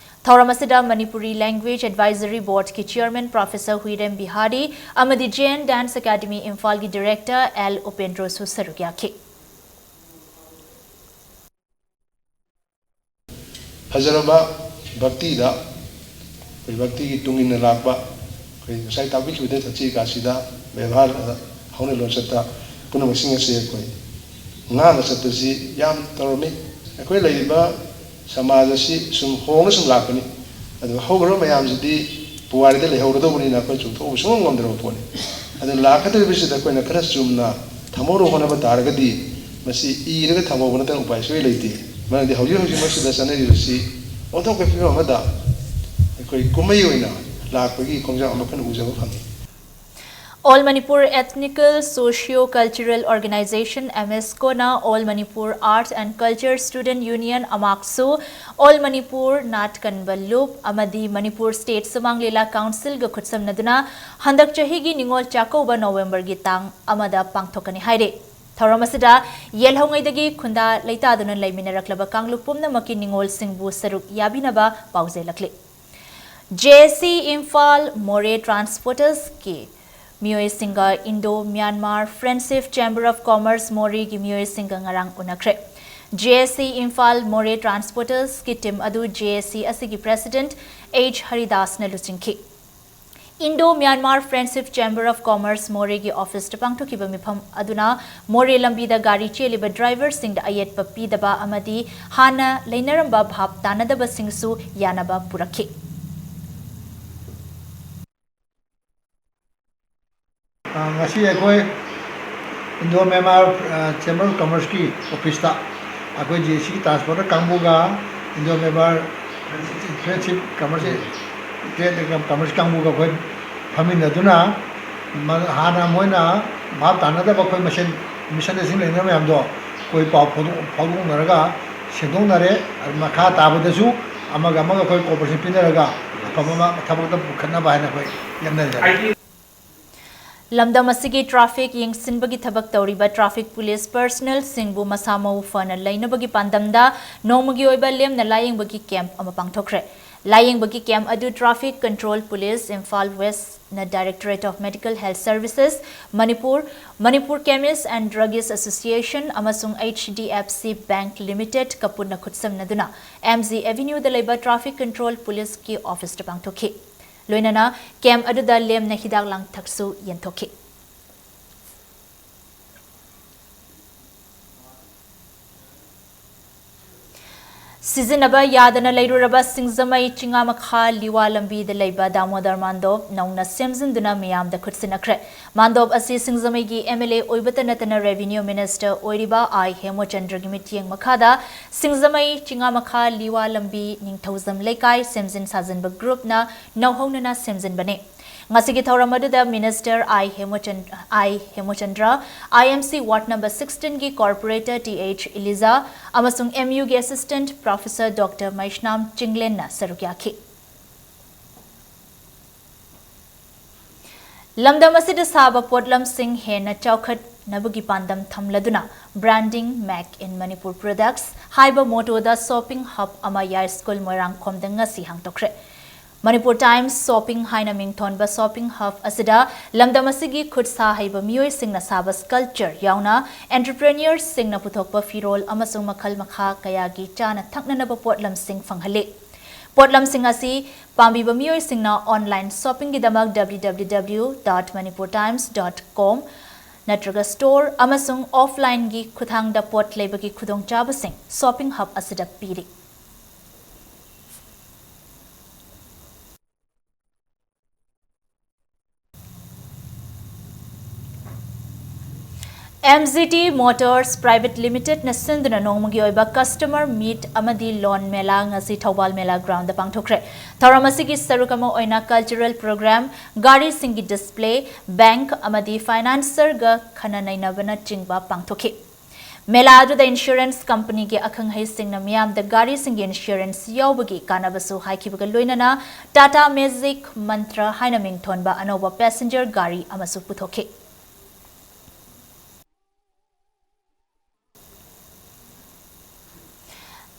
ꯊꯧꯔꯝ ꯑꯁꯤꯗ Manipuri Language Advisory Board ꯀꯤ Chairman Professor ꯍꯨꯏꯔꯦꯝ ꯕꯤꯍꯥꯔꯤ ꯑꯃꯗꯤ Jain Dance Academy ꯏꯝꯐꯥꯜꯒꯤ Director ꯑꯦꯜ ꯎꯄꯦꯟꯗ꯭ꯔꯣꯁꯨ ꯁꯔꯨꯛ ꯌꯥꯈꯤ꯫ ꯐꯖꯔꯕ ꯚꯛꯇꯤꯗ, ꯑꯩꯈꯣꯏ ꯚꯛꯇꯤꯒꯤ ꯇꯨꯡ ꯏꯟꯅ ꯂꯥꯛꯄ, ꯑꯩꯈꯣꯏ ꯉꯁꯥꯏ ꯇꯥꯛꯄꯤꯈꯤꯕꯗ ꯊꯛꯁꯤ ꯈꯥꯁꯤꯗ, ꯕꯦꯕꯥꯔꯗ, ꯍꯧꯅ ꯂꯣꯟꯆꯠꯇ ꯄꯨꯝꯅꯃꯛꯁꯤꯡ ꯑꯁꯤ ꯑꯩꯈꯣꯏ ꯉꯥꯛꯅ ꯆꯠꯄꯁꯤ ꯌꯥꯝ ꯇꯧꯔꯝꯃꯤ꯫ ꯑꯩꯈꯣꯏ ꯂꯩꯔꯤꯕ ꯁꯃꯥꯖ ꯑꯁꯤ ꯁꯨꯝ ꯍꯣꯡꯅ ꯁꯨꯝ ꯂꯥꯛꯄꯅꯤ꯫ ꯑꯗꯨꯒ ꯍꯧꯈ꯭ꯔꯕ ꯃꯌꯥꯝꯁꯤꯗꯤ ꯄꯨꯋꯥꯔꯤꯗ ꯂꯩꯍꯧꯔꯗꯧꯕꯅꯤꯅ ꯑꯩꯈꯣꯏ ꯆꯨꯝꯊꯣꯛꯎꯕ ꯁꯨꯡꯉꯝ ꯉꯝꯗ꯭ꯔꯕ ꯄꯣꯠꯅꯤ꯫ ꯑꯗꯨ ꯂꯥꯛꯀꯗꯧꯔꯤꯕꯁꯤꯗ ꯑꯩꯈꯣꯏꯅ ꯈꯔ ꯆꯨꯝꯅ ꯊꯝꯍꯧꯅꯕ ꯍꯣꯠꯅꯕ ꯇꯥꯔꯒꯗꯤ ꯃꯁꯤ ꯏꯔꯒ ꯊꯝꯍꯧꯕ ꯅꯠꯇꯅ ꯎꯄꯥꯏ ꯁꯨꯡꯂꯩ ꯂꯩꯇꯦ꯫ ꯃꯔꯝꯗꯤ ꯍꯧꯖꯤꯛ ꯍꯧꯖꯤꯛꯃꯛꯁꯤꯗ ꯆꯠꯅꯔꯤꯕꯁꯤ ꯑꯣꯟꯊꯣꯛꯄ ꯐꯤꯕꯝ ꯑꯃꯗ ꯑꯩꯈꯣꯏ ꯀꯨꯝꯍꯩ ꯑꯣꯏꯅ ꯂꯥꯛꯄꯒꯤ ꯈꯣꯡꯖꯪ ꯑꯃ ꯑꯩꯈꯣꯏꯅ ꯎꯖꯕ ꯐꯪꯉꯤ꯫ All Manipur Ethnical Socio Cultural Organization, ꯑꯦꯝꯑꯦꯁꯀꯣꯅ All Manipur Arts and Culture Student Union, ꯑꯃꯥꯛꯁꯨ, All Manipur ꯅꯥꯠ ꯀꯟꯕ ꯂꯨꯞ ꯑꯃꯗꯤ ꯃꯅꯤꯄꯨꯔ ꯁ꯭ꯇꯦꯠ ꯁꯨꯃꯥꯡ ꯂꯤꯂꯥ ꯀꯥꯎꯟꯁꯤꯜꯒ ꯈꯨꯠꯁꯝꯅꯗꯨꯅ ꯍꯟꯗꯛ ꯆꯍꯤꯒꯤ ꯅꯤꯉꯣꯜ ꯆꯥꯛꯀꯧꯕ ꯅꯣꯕꯦꯝꯕꯔꯒꯤ ꯇꯥꯡ ꯑꯃꯗ ꯄꯥꯡꯊꯣꯛꯀꯅꯤ ꯍꯥꯏꯔꯤ꯫ ꯊꯧꯔꯝ ꯑꯁꯤꯗ ꯌꯦꯜꯍꯧꯉꯩꯗꯒꯤ ꯈꯨꯟꯗꯥ ꯂꯩꯇꯥꯗꯨꯅ ꯂꯩꯃꯤꯟꯅꯔꯛꯂꯕ ꯀꯥꯡꯂꯨꯞ ꯄꯨꯝꯅꯃꯛꯀꯤ ꯅꯤꯉꯣꯜꯁꯤꯡꯕꯨ ꯁꯔꯨꯛ ꯌꯥꯕꯤꯅꯕ ꯄꯥꯎꯖꯦꯜꯂꯛꯂꯤ꯫ ꯖꯦ ꯑꯦꯁ ꯁꯤ ꯏꯝꯐꯥꯜ ꯃꯣꯔꯦ ꯇ꯭ꯔꯥꯟꯁꯄꯣꯔꯇꯔꯁꯀꯤ ꯃꯤꯑꯣꯏꯁꯤꯡꯒ Indo Myanmar Friendship Chamber of Commerce ꯃꯣꯔꯦꯒꯤ ꯃꯤꯑꯣꯏꯁꯤꯡꯒ ꯉꯔꯥꯡ ꯎꯅꯈ꯭ꯔꯦ꯫ ꯖꯦ ꯑꯦꯁ ꯁꯤ ꯏꯝꯐꯥꯜ ꯃꯣꯔꯦ ꯇ꯭ꯔꯥꯟꯁꯄꯣꯔꯇꯔꯁꯀꯤ ꯇꯤꯝ ꯑꯗꯨ ꯖꯦ ꯑꯦꯁ ꯁꯤ ꯑꯁꯤꯒꯤ ꯄ꯭ꯔꯦꯁꯤꯗꯦꯟꯠ ꯑꯩꯆ ꯍꯔꯤꯗꯥꯁꯅ ꯂꯨꯆꯤꯡꯈꯤ꯫ Indo Myanmar Friendship Chamber of Commerce ꯃꯣꯔꯦꯒꯤ ꯑꯣꯐꯤꯁꯇ ꯄꯥꯡꯊꯣꯛꯈꯤꯕ ꯃꯤꯐꯝ ꯑꯗꯨꯅ ꯃꯣꯔꯦ ꯂꯝꯕꯤꯗ ꯒꯥꯔꯤ ꯆꯦꯜꯂꯤꯕ ꯗ꯭ꯔꯥꯏꯚꯔꯁꯤꯡꯗ ꯑꯌꯦꯠꯄ ꯄꯤꯗꯕ ꯑꯃꯗꯤ ꯍꯥꯟꯅ ꯂꯩꯅꯔꯝꯕ ꯚꯥꯞ ꯇꯥꯅꯗꯕꯁꯤꯡꯁꯨ ꯌꯥꯅꯕ ꯄꯨꯔꯛꯈꯤ꯫ ꯑ, ꯉꯁꯤ ꯑꯩꯈꯣꯏ ꯏꯟꯗꯣ ꯃꯦꯟꯃꯥꯔ, ꯑ, ꯆꯦꯝꯕꯔ ꯑꯣꯐ ꯀꯃꯔꯁꯀꯤ ꯑꯣꯐꯤꯁꯇ ꯑꯩꯈꯣꯏ ꯖꯦ ꯑꯦ ꯁꯤꯒꯤ ꯇ꯭ꯔꯥꯟꯁꯄꯣꯔꯇꯔ ꯀꯥꯡꯕꯨꯒ Indo Myanmar friendship commerce, trade commerce ꯀꯥꯡꯕꯨꯒ ꯑꯩꯈꯣꯏ ꯐꯝꯃꯤꯟꯅꯗꯨꯅ ꯃ-, ꯍꯥꯟꯅ ꯃꯣꯏꯅ ꯚꯥꯞ ꯇꯥꯅꯗꯕ ꯑꯩꯈꯣꯏ ꯃꯁꯦꯟ ꯃꯤꯁꯑꯟꯗꯔꯁꯇꯦꯟꯗꯤꯡ ꯂꯩꯅꯕ ꯃꯌꯥꯝꯗꯣ ꯑꯩꯈꯣꯏ ꯄꯥꯎ ꯐꯥꯎꯗꯣꯛ-, ꯐꯥꯎꯗꯣꯛꯅꯔꯒ ꯁꯦꯝꯗꯣꯛꯅꯔꯦ꯫ ꯑꯗꯨ ꯃꯈꯥ ꯇꯥꯕꯗꯁꯨ ꯑꯃꯒ ꯑꯃꯒ ꯑꯩꯈꯣꯏ ꯀꯣꯑꯣꯄꯔꯦꯁꯟ ꯄꯤꯅꯔꯒ ꯑꯐꯕ ꯑꯃ ꯊꯕꯛꯇ ꯄꯨꯈꯠꯅꯕ ꯍꯥꯏꯅ ꯑꯩꯈꯣꯏ ꯂꯦꯞꯅꯖꯔꯦ꯫ ꯂꯝꯗꯝ ꯑꯁꯤꯒꯤ ꯇ꯭ꯔꯥꯐꯤꯛ ꯌꯦꯡꯁꯤꯟꯕꯒꯤ ꯊꯕꯛ ꯇꯧꯔꯤꯕ ꯇ꯭ꯔꯥꯐꯤꯛ ꯄꯨꯂꯤꯁ ꯄꯔꯁꯅꯦꯜꯁꯤꯡꯕꯨ ꯃꯁꯥ ꯃꯎ ꯐꯅ ꯂꯩꯅꯕꯒꯤ ꯄꯥꯟꯗꯝꯗ ꯅꯣꯡꯃꯒꯤ ꯑꯣꯏꯕ ꯂꯦꯝꯅ ꯂꯥꯌꯦꯡꯕꯒꯤ ꯀꯦꯝꯞ ꯑꯃ ꯄꯥꯡꯊꯣꯛꯈ꯭ꯔꯦ꯫ ꯂꯥꯌꯦꯡꯕꯒꯤ ꯀꯦꯝꯞ ꯑꯗꯨ ꯇ꯭ꯔꯥꯐꯤꯛ ꯀꯟꯇ꯭ꯔꯣꯜ ꯄꯨꯂꯤꯁ, ꯏꯝꯐꯥꯜ ꯋꯦꯁꯅ Directorate of Medical Health Services, Manipur, Manipur Chemist and Druggist Association ꯑꯃꯁꯨꯡ H D F C Bank Limited ꯀ ꯄꯨꯟꯅ ꯈꯨꯠꯁꯝꯅꯗꯨꯅ ꯑꯦꯝ ꯖꯤ ꯑꯦꯚꯤꯅ꯭ꯌꯨꯗ ꯂꯩꯕ ꯇ꯭ꯔꯥꯐꯤꯛ ꯀꯟꯇ꯭ꯔꯣꯜ ꯄꯨꯂꯤꯁꯀꯤ ꯑꯣꯐꯤꯁꯇ ꯄꯥꯡꯊꯣꯛꯈꯤ꯫ ꯂꯣꯏꯅꯅ ꯀꯦꯝꯞ ꯑꯗꯨꯗ ꯂꯦꯝꯅ ꯍꯤꯗꯥꯛ ꯂꯥꯡꯊꯛꯁꯨ ꯌꯦꯟꯊꯣꯛꯈꯤ꯫ ꯁꯤꯖꯤꯟꯅꯕ ꯌꯥꯗꯅ ꯂꯩꯔꯨꯔꯕ ꯁꯤꯡꯖꯃꯩ ꯆꯤꯉꯥꯃꯈꯥ ꯂꯤꯋꯥ ꯂꯝꯕꯤꯗ ꯂꯩꯕ ꯗꯥꯃꯣꯗꯔ ꯃꯥꯟꯗꯣꯞ ꯅꯧꯅ ꯁꯦꯝꯖꯤꯟꯗꯨꯅ ꯃꯤꯌꯥꯝꯗ ꯈꯨꯠꯁꯤꯟꯅꯈ꯭ꯔꯦ꯫ ꯃꯥꯟꯗꯣꯞ ꯑꯁꯤ ꯁꯤꯡꯖꯃꯩꯒꯤ ꯑꯦꯝ ꯑꯦꯜ ꯑꯦ ꯑꯣꯏꯕꯇ ꯅꯠꯇꯅ ꯔꯦꯚꯤꯅ꯭ꯌꯨ ꯃꯤꯅꯤꯁꯇꯔ ꯑꯣꯏꯔꯤꯕ ꯑꯥꯏ ꯍꯦꯃꯆꯟꯗ꯭ꯔꯒꯤ ꯃꯤꯠꯌꯦꯡ ꯃꯈꯥꯗ ꯁꯤꯡꯖꯃꯩ ꯆꯤꯉꯥꯃꯈꯥ ꯂꯤꯋꯥ ꯂꯝꯕꯤ ꯅꯤꯡꯊꯧꯖꯝ ꯂꯩꯀꯥꯏ ꯁꯦꯝꯖꯤꯟ ꯁꯥꯖꯤꯟꯕ ꯒ꯭ꯔꯨꯞꯅ ꯅꯧꯍꯧꯅꯅ ꯁꯦꯝꯖꯤꯟꯕꯅꯤ꯫ ꯉꯁꯤꯒꯤ ꯊꯧꯔꯝ ꯑꯗꯨꯗ minister I ꯍꯦꯃꯆꯟ-, I ꯍꯦꯃꯆꯟꯗ꯭ꯔ, I M C ward number ꯁꯤꯛꯁꯇꯤꯟꯒꯤ ꯀꯣꯔꯄꯣꯔꯦꯇꯔ ꯇꯤ ꯑꯩꯆ ꯏꯂꯤꯖꯥ ꯑꯃꯁꯨꯡ ꯑꯦꯝ ꯌꯨꯒꯤ ꯑꯦꯁꯤꯁꯇꯦꯟꯠ ꯄ꯭ꯔꯣꯐꯦꯁꯔ ꯗꯣꯛꯇꯔ ꯃꯩꯁꯅꯥꯝ ꯆꯤꯡꯂꯦꯟꯅ ꯁꯔꯨꯛ ꯌꯥꯈꯤ꯫ ꯂꯝꯗꯝ ꯑꯁꯤꯗ ꯁꯥꯕ ꯄꯣꯠꯂꯝꯁꯤꯡ ꯍꯦꯟꯅ ꯆꯥꯎꯈꯠꯅꯕꯒꯤ ꯄꯥꯟꯗꯝ ꯊꯝꯂꯗꯨꯅ Branding Make in Manipur Products ꯍꯥꯏꯕ ꯃꯣꯇꯣꯗ ꯁꯣꯞꯄꯤꯡ ꯍꯕ ꯑꯃ ꯌꯥꯏꯁ꯭ꯀꯨꯜ ꯃꯣꯏꯔꯥꯡꯈꯣꯝꯗ ꯉꯁꯤ ꯍꯥꯡꯗꯣꯛꯈ꯭ꯔꯦ꯫ ꯃꯅꯤꯄꯨꯔ ꯇꯥꯏꯝꯁ ꯁꯣꯞꯄꯤꯡ ꯍꯥꯏꯅ ꯃꯤꯡꯊꯣꯟꯕ ꯁꯣꯞꯄꯤꯡ ꯍꯕ ꯑꯁꯤꯗ ꯂꯝꯗꯝ ꯑꯁꯤꯒꯤ ꯈꯨꯠ ꯁꯥ ꯍꯩꯕ ꯃꯤꯑꯣꯏꯁꯤꯡꯅ ꯁꯥꯕ ꯁ꯭ꯀꯜꯞꯆꯔ ꯌꯥꯎꯅ ꯑꯦꯟꯇꯔꯄ꯭ꯔꯦꯅ꯭ꯌꯨꯔꯁꯤꯡꯅ ꯄꯨꯊꯣꯛꯄ ꯐꯤꯔꯣꯜ ꯑꯃꯁꯨꯡ ꯃꯈꯜ ꯃꯈꯥ ꯀꯌꯥꯒꯤ ꯆꯥꯅ ꯊꯛꯅꯅꯕ ꯄꯣꯠꯂꯝꯁꯤꯡ ꯐꯪꯍꯜꯂꯤ꯫ ꯄꯣꯠꯂꯝꯁꯤꯡ ꯑꯁꯤ ꯄꯥꯝꯕꯤꯕ ꯃꯤꯑꯣꯏꯁꯤꯡꯅ online shoppingꯒꯤꯗꯃꯛ W W W dot manipur times dot com ꯅꯠꯇ꯭ꯔꯒ store ꯑꯃꯁꯨꯡ offlineꯒꯤ ꯈꯨꯠꯊꯥꯡꯗ ꯄꯣꯠ ꯂꯩꯕꯒꯤ ꯈꯨꯗꯣꯡꯆꯥꯕꯁꯤꯡ Shopping Hub ꯑꯁꯤꯗ ꯄꯤꯔꯤ꯫ M G T Motors Private Limitedꯅ ꯁꯤꯟꯗꯨꯅ ꯅꯣꯡꯃꯒꯤ ꯑꯣꯏꯕ Customer Meet ꯑꯃꯗꯤ Loan Mela ꯉꯁꯤ ꯊꯧꯕꯥꯜ Mela Groundꯗ ꯄꯥꯡꯊꯣꯛꯈ꯭ꯔꯦ꯫ ꯊꯧꯔꯝ ꯑꯁꯤꯒꯤ ꯁꯔꯨꯛ ꯑꯃ ꯑꯣꯏꯅ cultural program, ꯒꯥꯔꯤꯁꯤꯡꯒꯤ display, bank ꯑꯃꯗꯤ financerꯒ ꯈꯟꯅ ꯅꯩꯅꯕꯅꯆꯤꯡꯕ ꯄꯥꯡꯊꯣꯛꯈꯤ꯫ ꯃꯦꯂꯥ ꯑꯗꯨꯗ insurance companyꯒꯤ ꯑꯈꯪ ꯑꯍꯩꯁꯤꯡꯅ ꯃꯤꯌꯥꯝꯗ ꯒꯥꯔꯤꯁꯤꯡꯒꯤ insurance ꯌꯥꯎꯕꯒꯤ ꯀꯥꯟꯅꯕꯁꯨ ꯍꯥꯏꯈꯤꯕꯒ ꯂꯣꯏꯅꯅ Tata Magic Mantra ꯍꯥꯏꯅ ꯃꯤꯡꯊꯣꯟꯕ ꯑꯅꯧꯕ passenger ꯒꯥꯔꯤ ꯑꯃꯁꯨ ꯄꯨꯊꯣꯛꯈꯤ꯫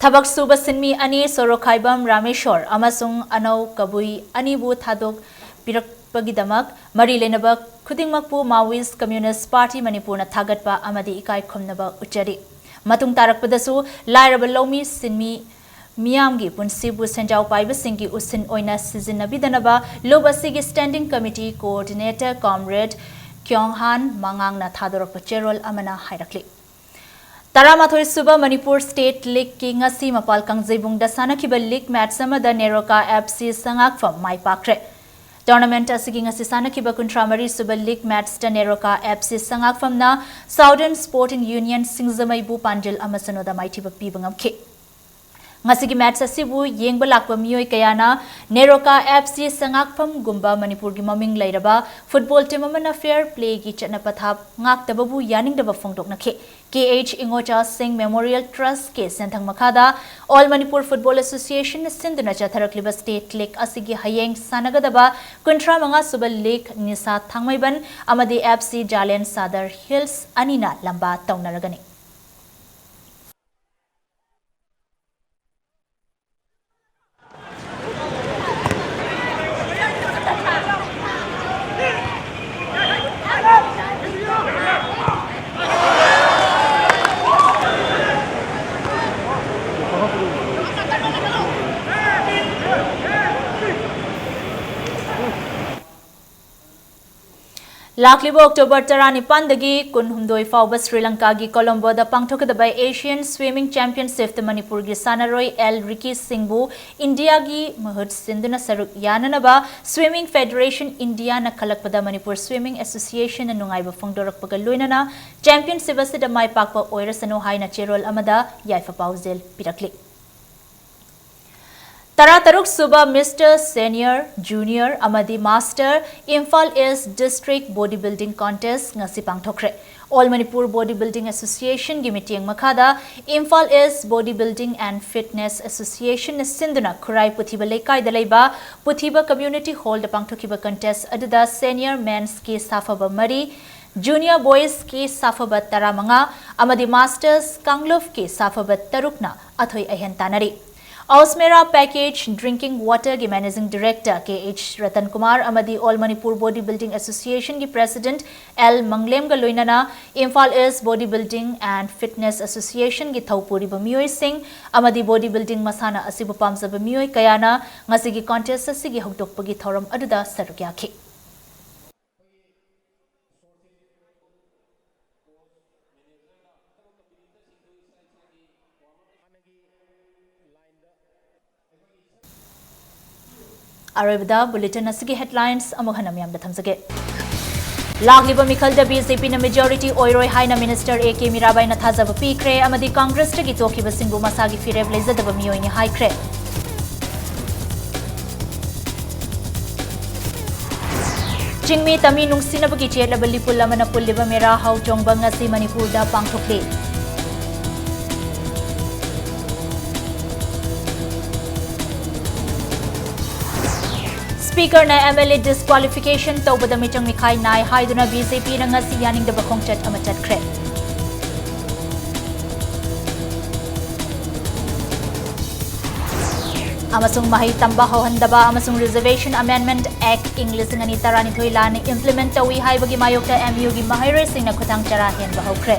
ꯊꯕꯛ ꯁꯨꯕ ꯁꯤꯟꯃꯤ ꯑꯅꯤ ꯁꯣꯔꯣꯛꯈꯥꯏꯕꯝ ꯔꯥꯃꯦꯁꯣꯔ ꯑꯃꯁꯨꯡ ꯑꯅꯧ ꯀꯕꯨꯏ ꯑꯅꯤꯕꯨ ꯊꯥꯗꯣꯛꯄꯤꯔꯛꯄꯒꯤꯗꯃꯛ ꯃꯔꯤ ꯂꯩꯅꯕ ꯈꯨꯗꯤꯡꯃꯛꯄꯨ Maoist Communist Party ꯃꯅꯤꯄꯨꯔꯅ ꯊꯥꯒꯠꯄ ꯑꯃꯗꯤ ꯏꯀꯥꯏ ꯈꯨꯝꯅꯕ ꯎꯠꯆꯔꯤ꯫ ꯃꯇꯨꯡ ꯇꯥꯔꯛꯄꯗꯁꯨ ꯂꯥꯏꯔꯕ ꯂꯧꯃꯤ ꯁꯤꯟꯃꯤ ꯃꯤꯌꯥꯝꯒꯤ ꯄꯨꯟꯁꯤꯕꯨ ꯁꯦꯟꯖꯥꯎ ꯄꯥꯏꯕꯁꯤꯡꯒꯤ ꯎꯁꯤꯟ ꯑꯣꯏꯅ ꯁꯤꯖꯤꯟꯅꯕꯤꯗꯅꯕ ꯂꯨꯞ ꯑꯁꯤꯒꯤ Standing Committee Coordinator Comrade ꯀ꯭ꯌꯣꯡꯍꯥꯟ ꯃꯉꯥꯡꯅ ꯊꯥꯗꯣꯔꯛꯄ ꯆꯦꯔꯣꯜ ꯑꯃꯅ ꯍꯥꯏꯔꯛꯂꯤ꯫ ꯇꯔꯥꯃꯥꯊꯣꯏ ꯁꯨꯕ ꯃꯅꯤꯄꯨꯔ State Leagueꯀꯤ ꯉꯁꯤ ꯃꯄꯥꯜ ꯀꯥꯡꯖꯩꯕꯨꯡꯗ ꯁꯥꯟꯅꯈꯤꯕ league match ꯑꯃꯗ ꯅꯦꯔꯣꯀꯥ F C ꯁꯉꯥꯛꯐꯝ ꯃꯥꯏ ꯄꯥꯛꯈ꯭ꯔꯦ꯫ Tournament ꯑꯁꯤꯒꯤ ꯉꯁꯤ ꯁꯥꯟꯅꯈꯤꯕ ꯀꯨꯟꯊ꯭ꯔꯥ ꯃꯔꯤ ꯁꯨꯕ league matchꯇ NEROCA F C ꯁꯉꯥꯛꯐꯝꯅ Southern Sporting Union ꯁꯤꯡꯖꯃꯩꯕꯨ ꯄꯥꯟꯖꯤꯜ ꯑꯃ ꯁꯤꯅꯣꯗ ꯃꯥꯏꯊꯤꯕ ꯄꯤꯕ ꯉꯝꯈꯤ꯫ ꯉꯁꯤꯒꯤ match ꯑꯁꯤꯕꯨ ꯌꯦꯡꯕ ꯂꯥꯛꯄ ꯃꯤꯑꯣꯏ ꯀꯌꯥꯅ ꯅꯦꯔꯣꯀꯥ F C ꯁꯉꯥꯛꯐꯝꯒꯨꯝꯕ ꯃꯅꯤꯄꯨꯔꯒꯤ ꯃꯃꯤꯡ ꯂꯩꯔꯕ football team ꯑꯃꯅ fair playꯒꯤ ꯆꯠꯅ ꯄꯊꯥꯞ ꯉꯥꯛꯇꯕꯕꯨ ꯌꯥꯅꯤꯡꯗꯕ ꯐꯣꯡꯗꯣꯛꯅꯈꯤ꯫ K H ꯏꯉꯣꯆꯥ ꯁꯤꯡ Memorial Trustꯀꯤ ꯁꯦꯟꯊꯪ ꯃꯈꯥꯗ All Manipur Football Associationꯅ ꯁꯤꯟꯗꯨꯅ ꯆꯠꯊꯔꯛꯂꯤꯕ State League ꯑꯁꯤꯒꯤ ꯍꯌꯦꯡ ꯁꯥꯟꯅꯒꯗꯕ ꯀꯨꯟꯊ꯭ꯔꯥ ꯃꯉꯥ ꯁꯨꯕ league ꯅꯤꯁꯥ ꯊꯥꯡꯃꯩꯕꯟ ꯑꯃꯗꯤ F C Jalan Sadar Hills ꯑꯅꯤꯅ ꯂꯝꯕꯥ ꯇꯧꯅꯔꯒꯅꯤ꯫ ꯂꯥꯛꯂꯤꯕ ꯑꯣꯛꯇꯣꯕꯔ ꯇꯔꯥꯅꯤꯄꯥꯟꯗꯒꯤ ꯀꯨꯟꯍꯨꯝꯗꯣꯏ ꯐꯥꯎꯕ ꯁ꯭ꯔꯤꯂꯪꯀꯥꯒꯤ ꯀꯣꯂꯝꯕꯣꯗ ꯄꯥꯡꯊꯣꯛꯀꯗꯕ ꯑꯦꯁꯤꯌꯥꯟ ꯁ꯭ꯋꯤꯃꯤꯡ ꯆꯦꯝꯄꯤꯌꯟꯁꯤꯞꯇ ꯃꯅꯤꯄꯨꯔꯒꯤ ꯁꯥꯟꯅꯔꯣꯏ ꯑꯦꯜ ꯔꯤꯀꯤ ꯁꯤꯡꯕꯨ ꯏꯟꯗꯤꯌꯥꯒꯤ ꯃꯍꯨꯠ ꯁꯤꯟꯗꯨꯅ ꯁꯔꯨꯛ ꯌꯥꯅꯅꯕ ꯁ꯭ꯋꯤꯃꯤꯡ ꯐꯦꯗꯔꯦꯁꯟ ꯏꯟꯗꯤꯌꯥꯅ ꯈꯜꯂꯛꯄꯗ ꯃꯅꯤꯄꯨꯔ ꯁ꯭ꯋꯤꯃꯤꯡ ꯑꯦꯁꯣꯁꯤꯌꯦꯁꯟꯅ ꯅꯨꯡꯉꯥꯏꯕ ꯐꯣꯡꯗꯣꯔꯛꯄꯒ ꯂꯣꯏꯅꯅ ꯆꯦꯝꯄꯤꯌꯟꯁꯤꯞ ꯑꯁꯤꯗ ꯃꯥꯏ ꯄꯥꯛꯄ ꯑꯣꯏꯔꯁꯅꯨ ꯍꯥꯏꯅ ꯆꯦꯔꯣꯜ ꯑꯃꯗ ꯌꯥꯏꯐ ꯄꯥꯎꯖꯦꯜ ꯄꯤꯔꯛꯂꯤ꯫ ꯇꯔꯥꯇꯔꯨꯛ ꯁꯨꯕ ꯃꯤꯁꯇꯔ ꯁꯦꯅꯤꯌꯔ, ꯖꯨꯅꯤꯌꯔ ꯑꯃꯗꯤ ꯃꯥꯁꯇꯔ ꯏꯝꯐꯥꯜ ꯏꯁ ꯗꯤꯁꯇ꯭ꯔꯤꯛ ꯕꯣꯗꯤ ꯕꯤꯜꯗꯤꯡ ꯀꯣꯟꯇꯦꯁ ꯉꯁꯤ ꯄꯥꯡꯊꯣꯛꯈ꯭ꯔꯦ꯫ ꯑꯣꯜ ꯃꯅꯤꯄꯨꯔ ꯕꯣꯗꯤ ꯕꯤꯜꯗꯤꯡ ꯑꯦꯁꯣꯁꯤꯌꯦꯁꯟꯒꯤ ꯃꯤꯠꯌꯦꯡ ꯃꯈꯥꯗ Imphal east body building and fitness ꯑꯦꯁꯣꯁꯤꯌꯦꯁꯟꯅ ꯁꯤꯟꯗꯨꯅ ꯈꯨꯔꯥꯏ ꯄꯨꯊꯤꯕ ꯂꯩꯀꯥꯏꯗ ꯂꯩꯕ ꯄꯨꯊꯤꯕ ꯀꯝꯃ꯭ꯌꯨꯅꯤꯇꯤ ꯍꯣꯜꯗ ꯄꯥꯡꯊꯣꯛꯈꯤꯕ ꯀꯟꯇꯦꯁ ꯑꯗꯨꯗ ꯁꯦꯅꯤꯌꯔ ꯃꯦꯟꯁꯀꯤ ꯁꯥꯐꯕ ꯃꯔꯤ, ꯖꯨꯅꯤꯌꯔ ꯕꯣꯏꯁꯀꯤ ꯁꯥꯐꯕ ꯇꯔꯥꯃꯉꯥ ꯑꯃꯗꯤ ꯃꯥꯁꯇꯔꯁ ꯀꯥꯡꯂꯨꯞꯀꯤ ꯁꯥꯐꯕ ꯇꯔꯨꯛꯅ ꯑꯊꯣꯏ ꯑꯍꯦꯟ ꯇꯥꯟꯅꯔꯤ꯫ ꯑꯣꯁꯃꯦꯔꯥ ꯄꯦꯀꯦꯖ ꯗ꯭ꯔꯤꯡꯀꯤꯡ ꯋꯥꯇꯔꯒꯤ managing director K H Ratan Kumar ꯑꯃꯗꯤ ꯑꯣꯜ ꯃꯅꯤꯄꯨꯔ ꯕꯣꯗꯤ ꯕꯤꯜꯗꯤꯡ ꯑꯦꯁꯣꯁꯤꯌꯦꯁꯟꯒꯤ ꯄ꯭ꯔꯦꯁꯤꯗꯦꯟꯠ ꯑꯦꯜ ꯃꯪꯂꯦꯝꯒ ꯂꯣꯏꯅꯅ Imphal east body building and fitness ꯑꯦꯁꯣꯁꯤꯌꯦꯁꯟꯒꯤ ꯊꯧ ꯄꯨꯔꯤꯕ ꯃꯤꯑꯣꯏꯁꯤꯡ ꯑꯃꯗꯤ ꯕꯣꯗꯤ ꯕꯤꯜꯗꯤꯡ ꯃꯁꯥꯟꯅ ꯑꯁꯤꯕꯨ ꯄꯥꯝꯖꯕ ꯃꯤꯑꯣꯏ ꯀꯌꯥꯅ ꯉꯁꯤꯒꯤ ꯀꯣꯟꯇꯦꯁ ꯑꯁꯤꯒꯤ ꯍꯧꯗꯣꯛꯄꯒꯤ ꯊꯧꯔꯝ ꯑꯗꯨꯗ ꯁꯔꯨꯛ ꯌꯥꯈꯤ꯫ ꯑꯔꯣꯏꯕꯗ ꯕꯨꯂꯦꯇꯤꯟ ꯑꯁꯤꯒꯤ ꯍꯦꯗꯂꯥꯏꯟꯁ ꯑꯃꯨꯛ ꯍꯟꯅ ꯃꯤꯌꯥꯝꯗ ꯊꯝꯖꯒꯦ꯫ ꯂꯥꯛꯂꯤꯕ ꯃꯤꯈꯜꯗ ꯕꯤ ꯖꯦ ꯄꯤꯅ ꯃꯦꯖꯣꯔꯤꯇꯤ ꯑꯣꯏꯔꯣꯏ ꯍꯥꯏꯅ ꯃꯤꯅꯤꯁꯇꯔ ꯑꯦ ꯀꯦ ꯃꯤꯔꯥꯕꯥꯏꯅ ꯊꯥꯖꯕ ꯄꯤꯈ꯭ꯔꯦ ꯑꯃꯗꯤ ꯀꯪꯒ꯭ꯔꯦꯁꯇꯒꯤ ꯇꯣꯛꯈꯤꯕꯁꯤꯡꯕꯨ ꯃꯁꯥꯒꯤ ꯐꯤꯔꯦꯞ ꯂꯩꯖꯗꯕ ꯃꯤꯑꯣꯏꯅꯤ ꯍꯥꯏꯈ꯭ꯔꯦ꯫ ꯆꯤꯡꯃꯤ ꯇꯝꯃꯤ ꯅꯨꯡꯁꯤꯅꯕꯒꯤ ꯆꯦꯠꯂꯕ ꯂꯤꯄꯨꯜ ꯑꯃꯅ ꯄꯨꯜꯂꯤꯕ ꯃꯦꯔꯥ ꯍꯥꯎ ꯆꯣꯡꯕ ꯉꯁꯤ ꯃꯅꯤꯄꯨꯔꯗ ꯄꯥꯡꯊꯣꯛꯂꯤ꯫ ꯁ꯭ꯄꯤꯀꯔꯅ ꯑꯦꯝ ꯑꯦꯜ ꯑꯦ ꯗꯤꯁꯀ꯭ꯋꯥꯂꯤꯐꯤꯀꯦꯁꯟ ꯇꯧꯕꯗ ꯃꯤꯆꯪ ꯃꯤꯈꯥꯏ ꯅꯥꯏ ꯍꯥꯏꯗꯨꯅ ꯕꯤ ꯖꯦ ꯄꯤꯅ ꯉꯁꯤ ꯌꯥꯅꯤꯡꯗꯕ ꯈꯣꯡꯆꯠ ꯑꯃ ꯆꯠꯈ꯭ꯔꯦ꯫ ꯑꯃꯁꯨꯡ ꯃꯍꯩ ꯇꯝꯕ ꯍꯧꯍꯟꯗꯕ ꯑꯃꯁꯨꯡ Reservation Amendment Act ꯏꯪ ꯂꯤꯁꯤꯡ ꯑꯅꯤ ꯇꯔꯥꯅꯤꯊꯣꯏ ꯂꯥꯟꯅ implement ꯇꯧꯏ ꯍꯥꯏꯕꯒꯤ ꯃꯥꯌꯣꯛꯇ ꯑꯦꯝ ꯌꯨꯒꯤ ꯃꯍꯩꯔꯣꯏꯁꯤꯡꯅ ꯈꯨꯠꯊꯥꯡ ꯆꯔꯥ ꯍꯦꯟꯕ ꯍꯧꯈ꯭ꯔꯦ꯫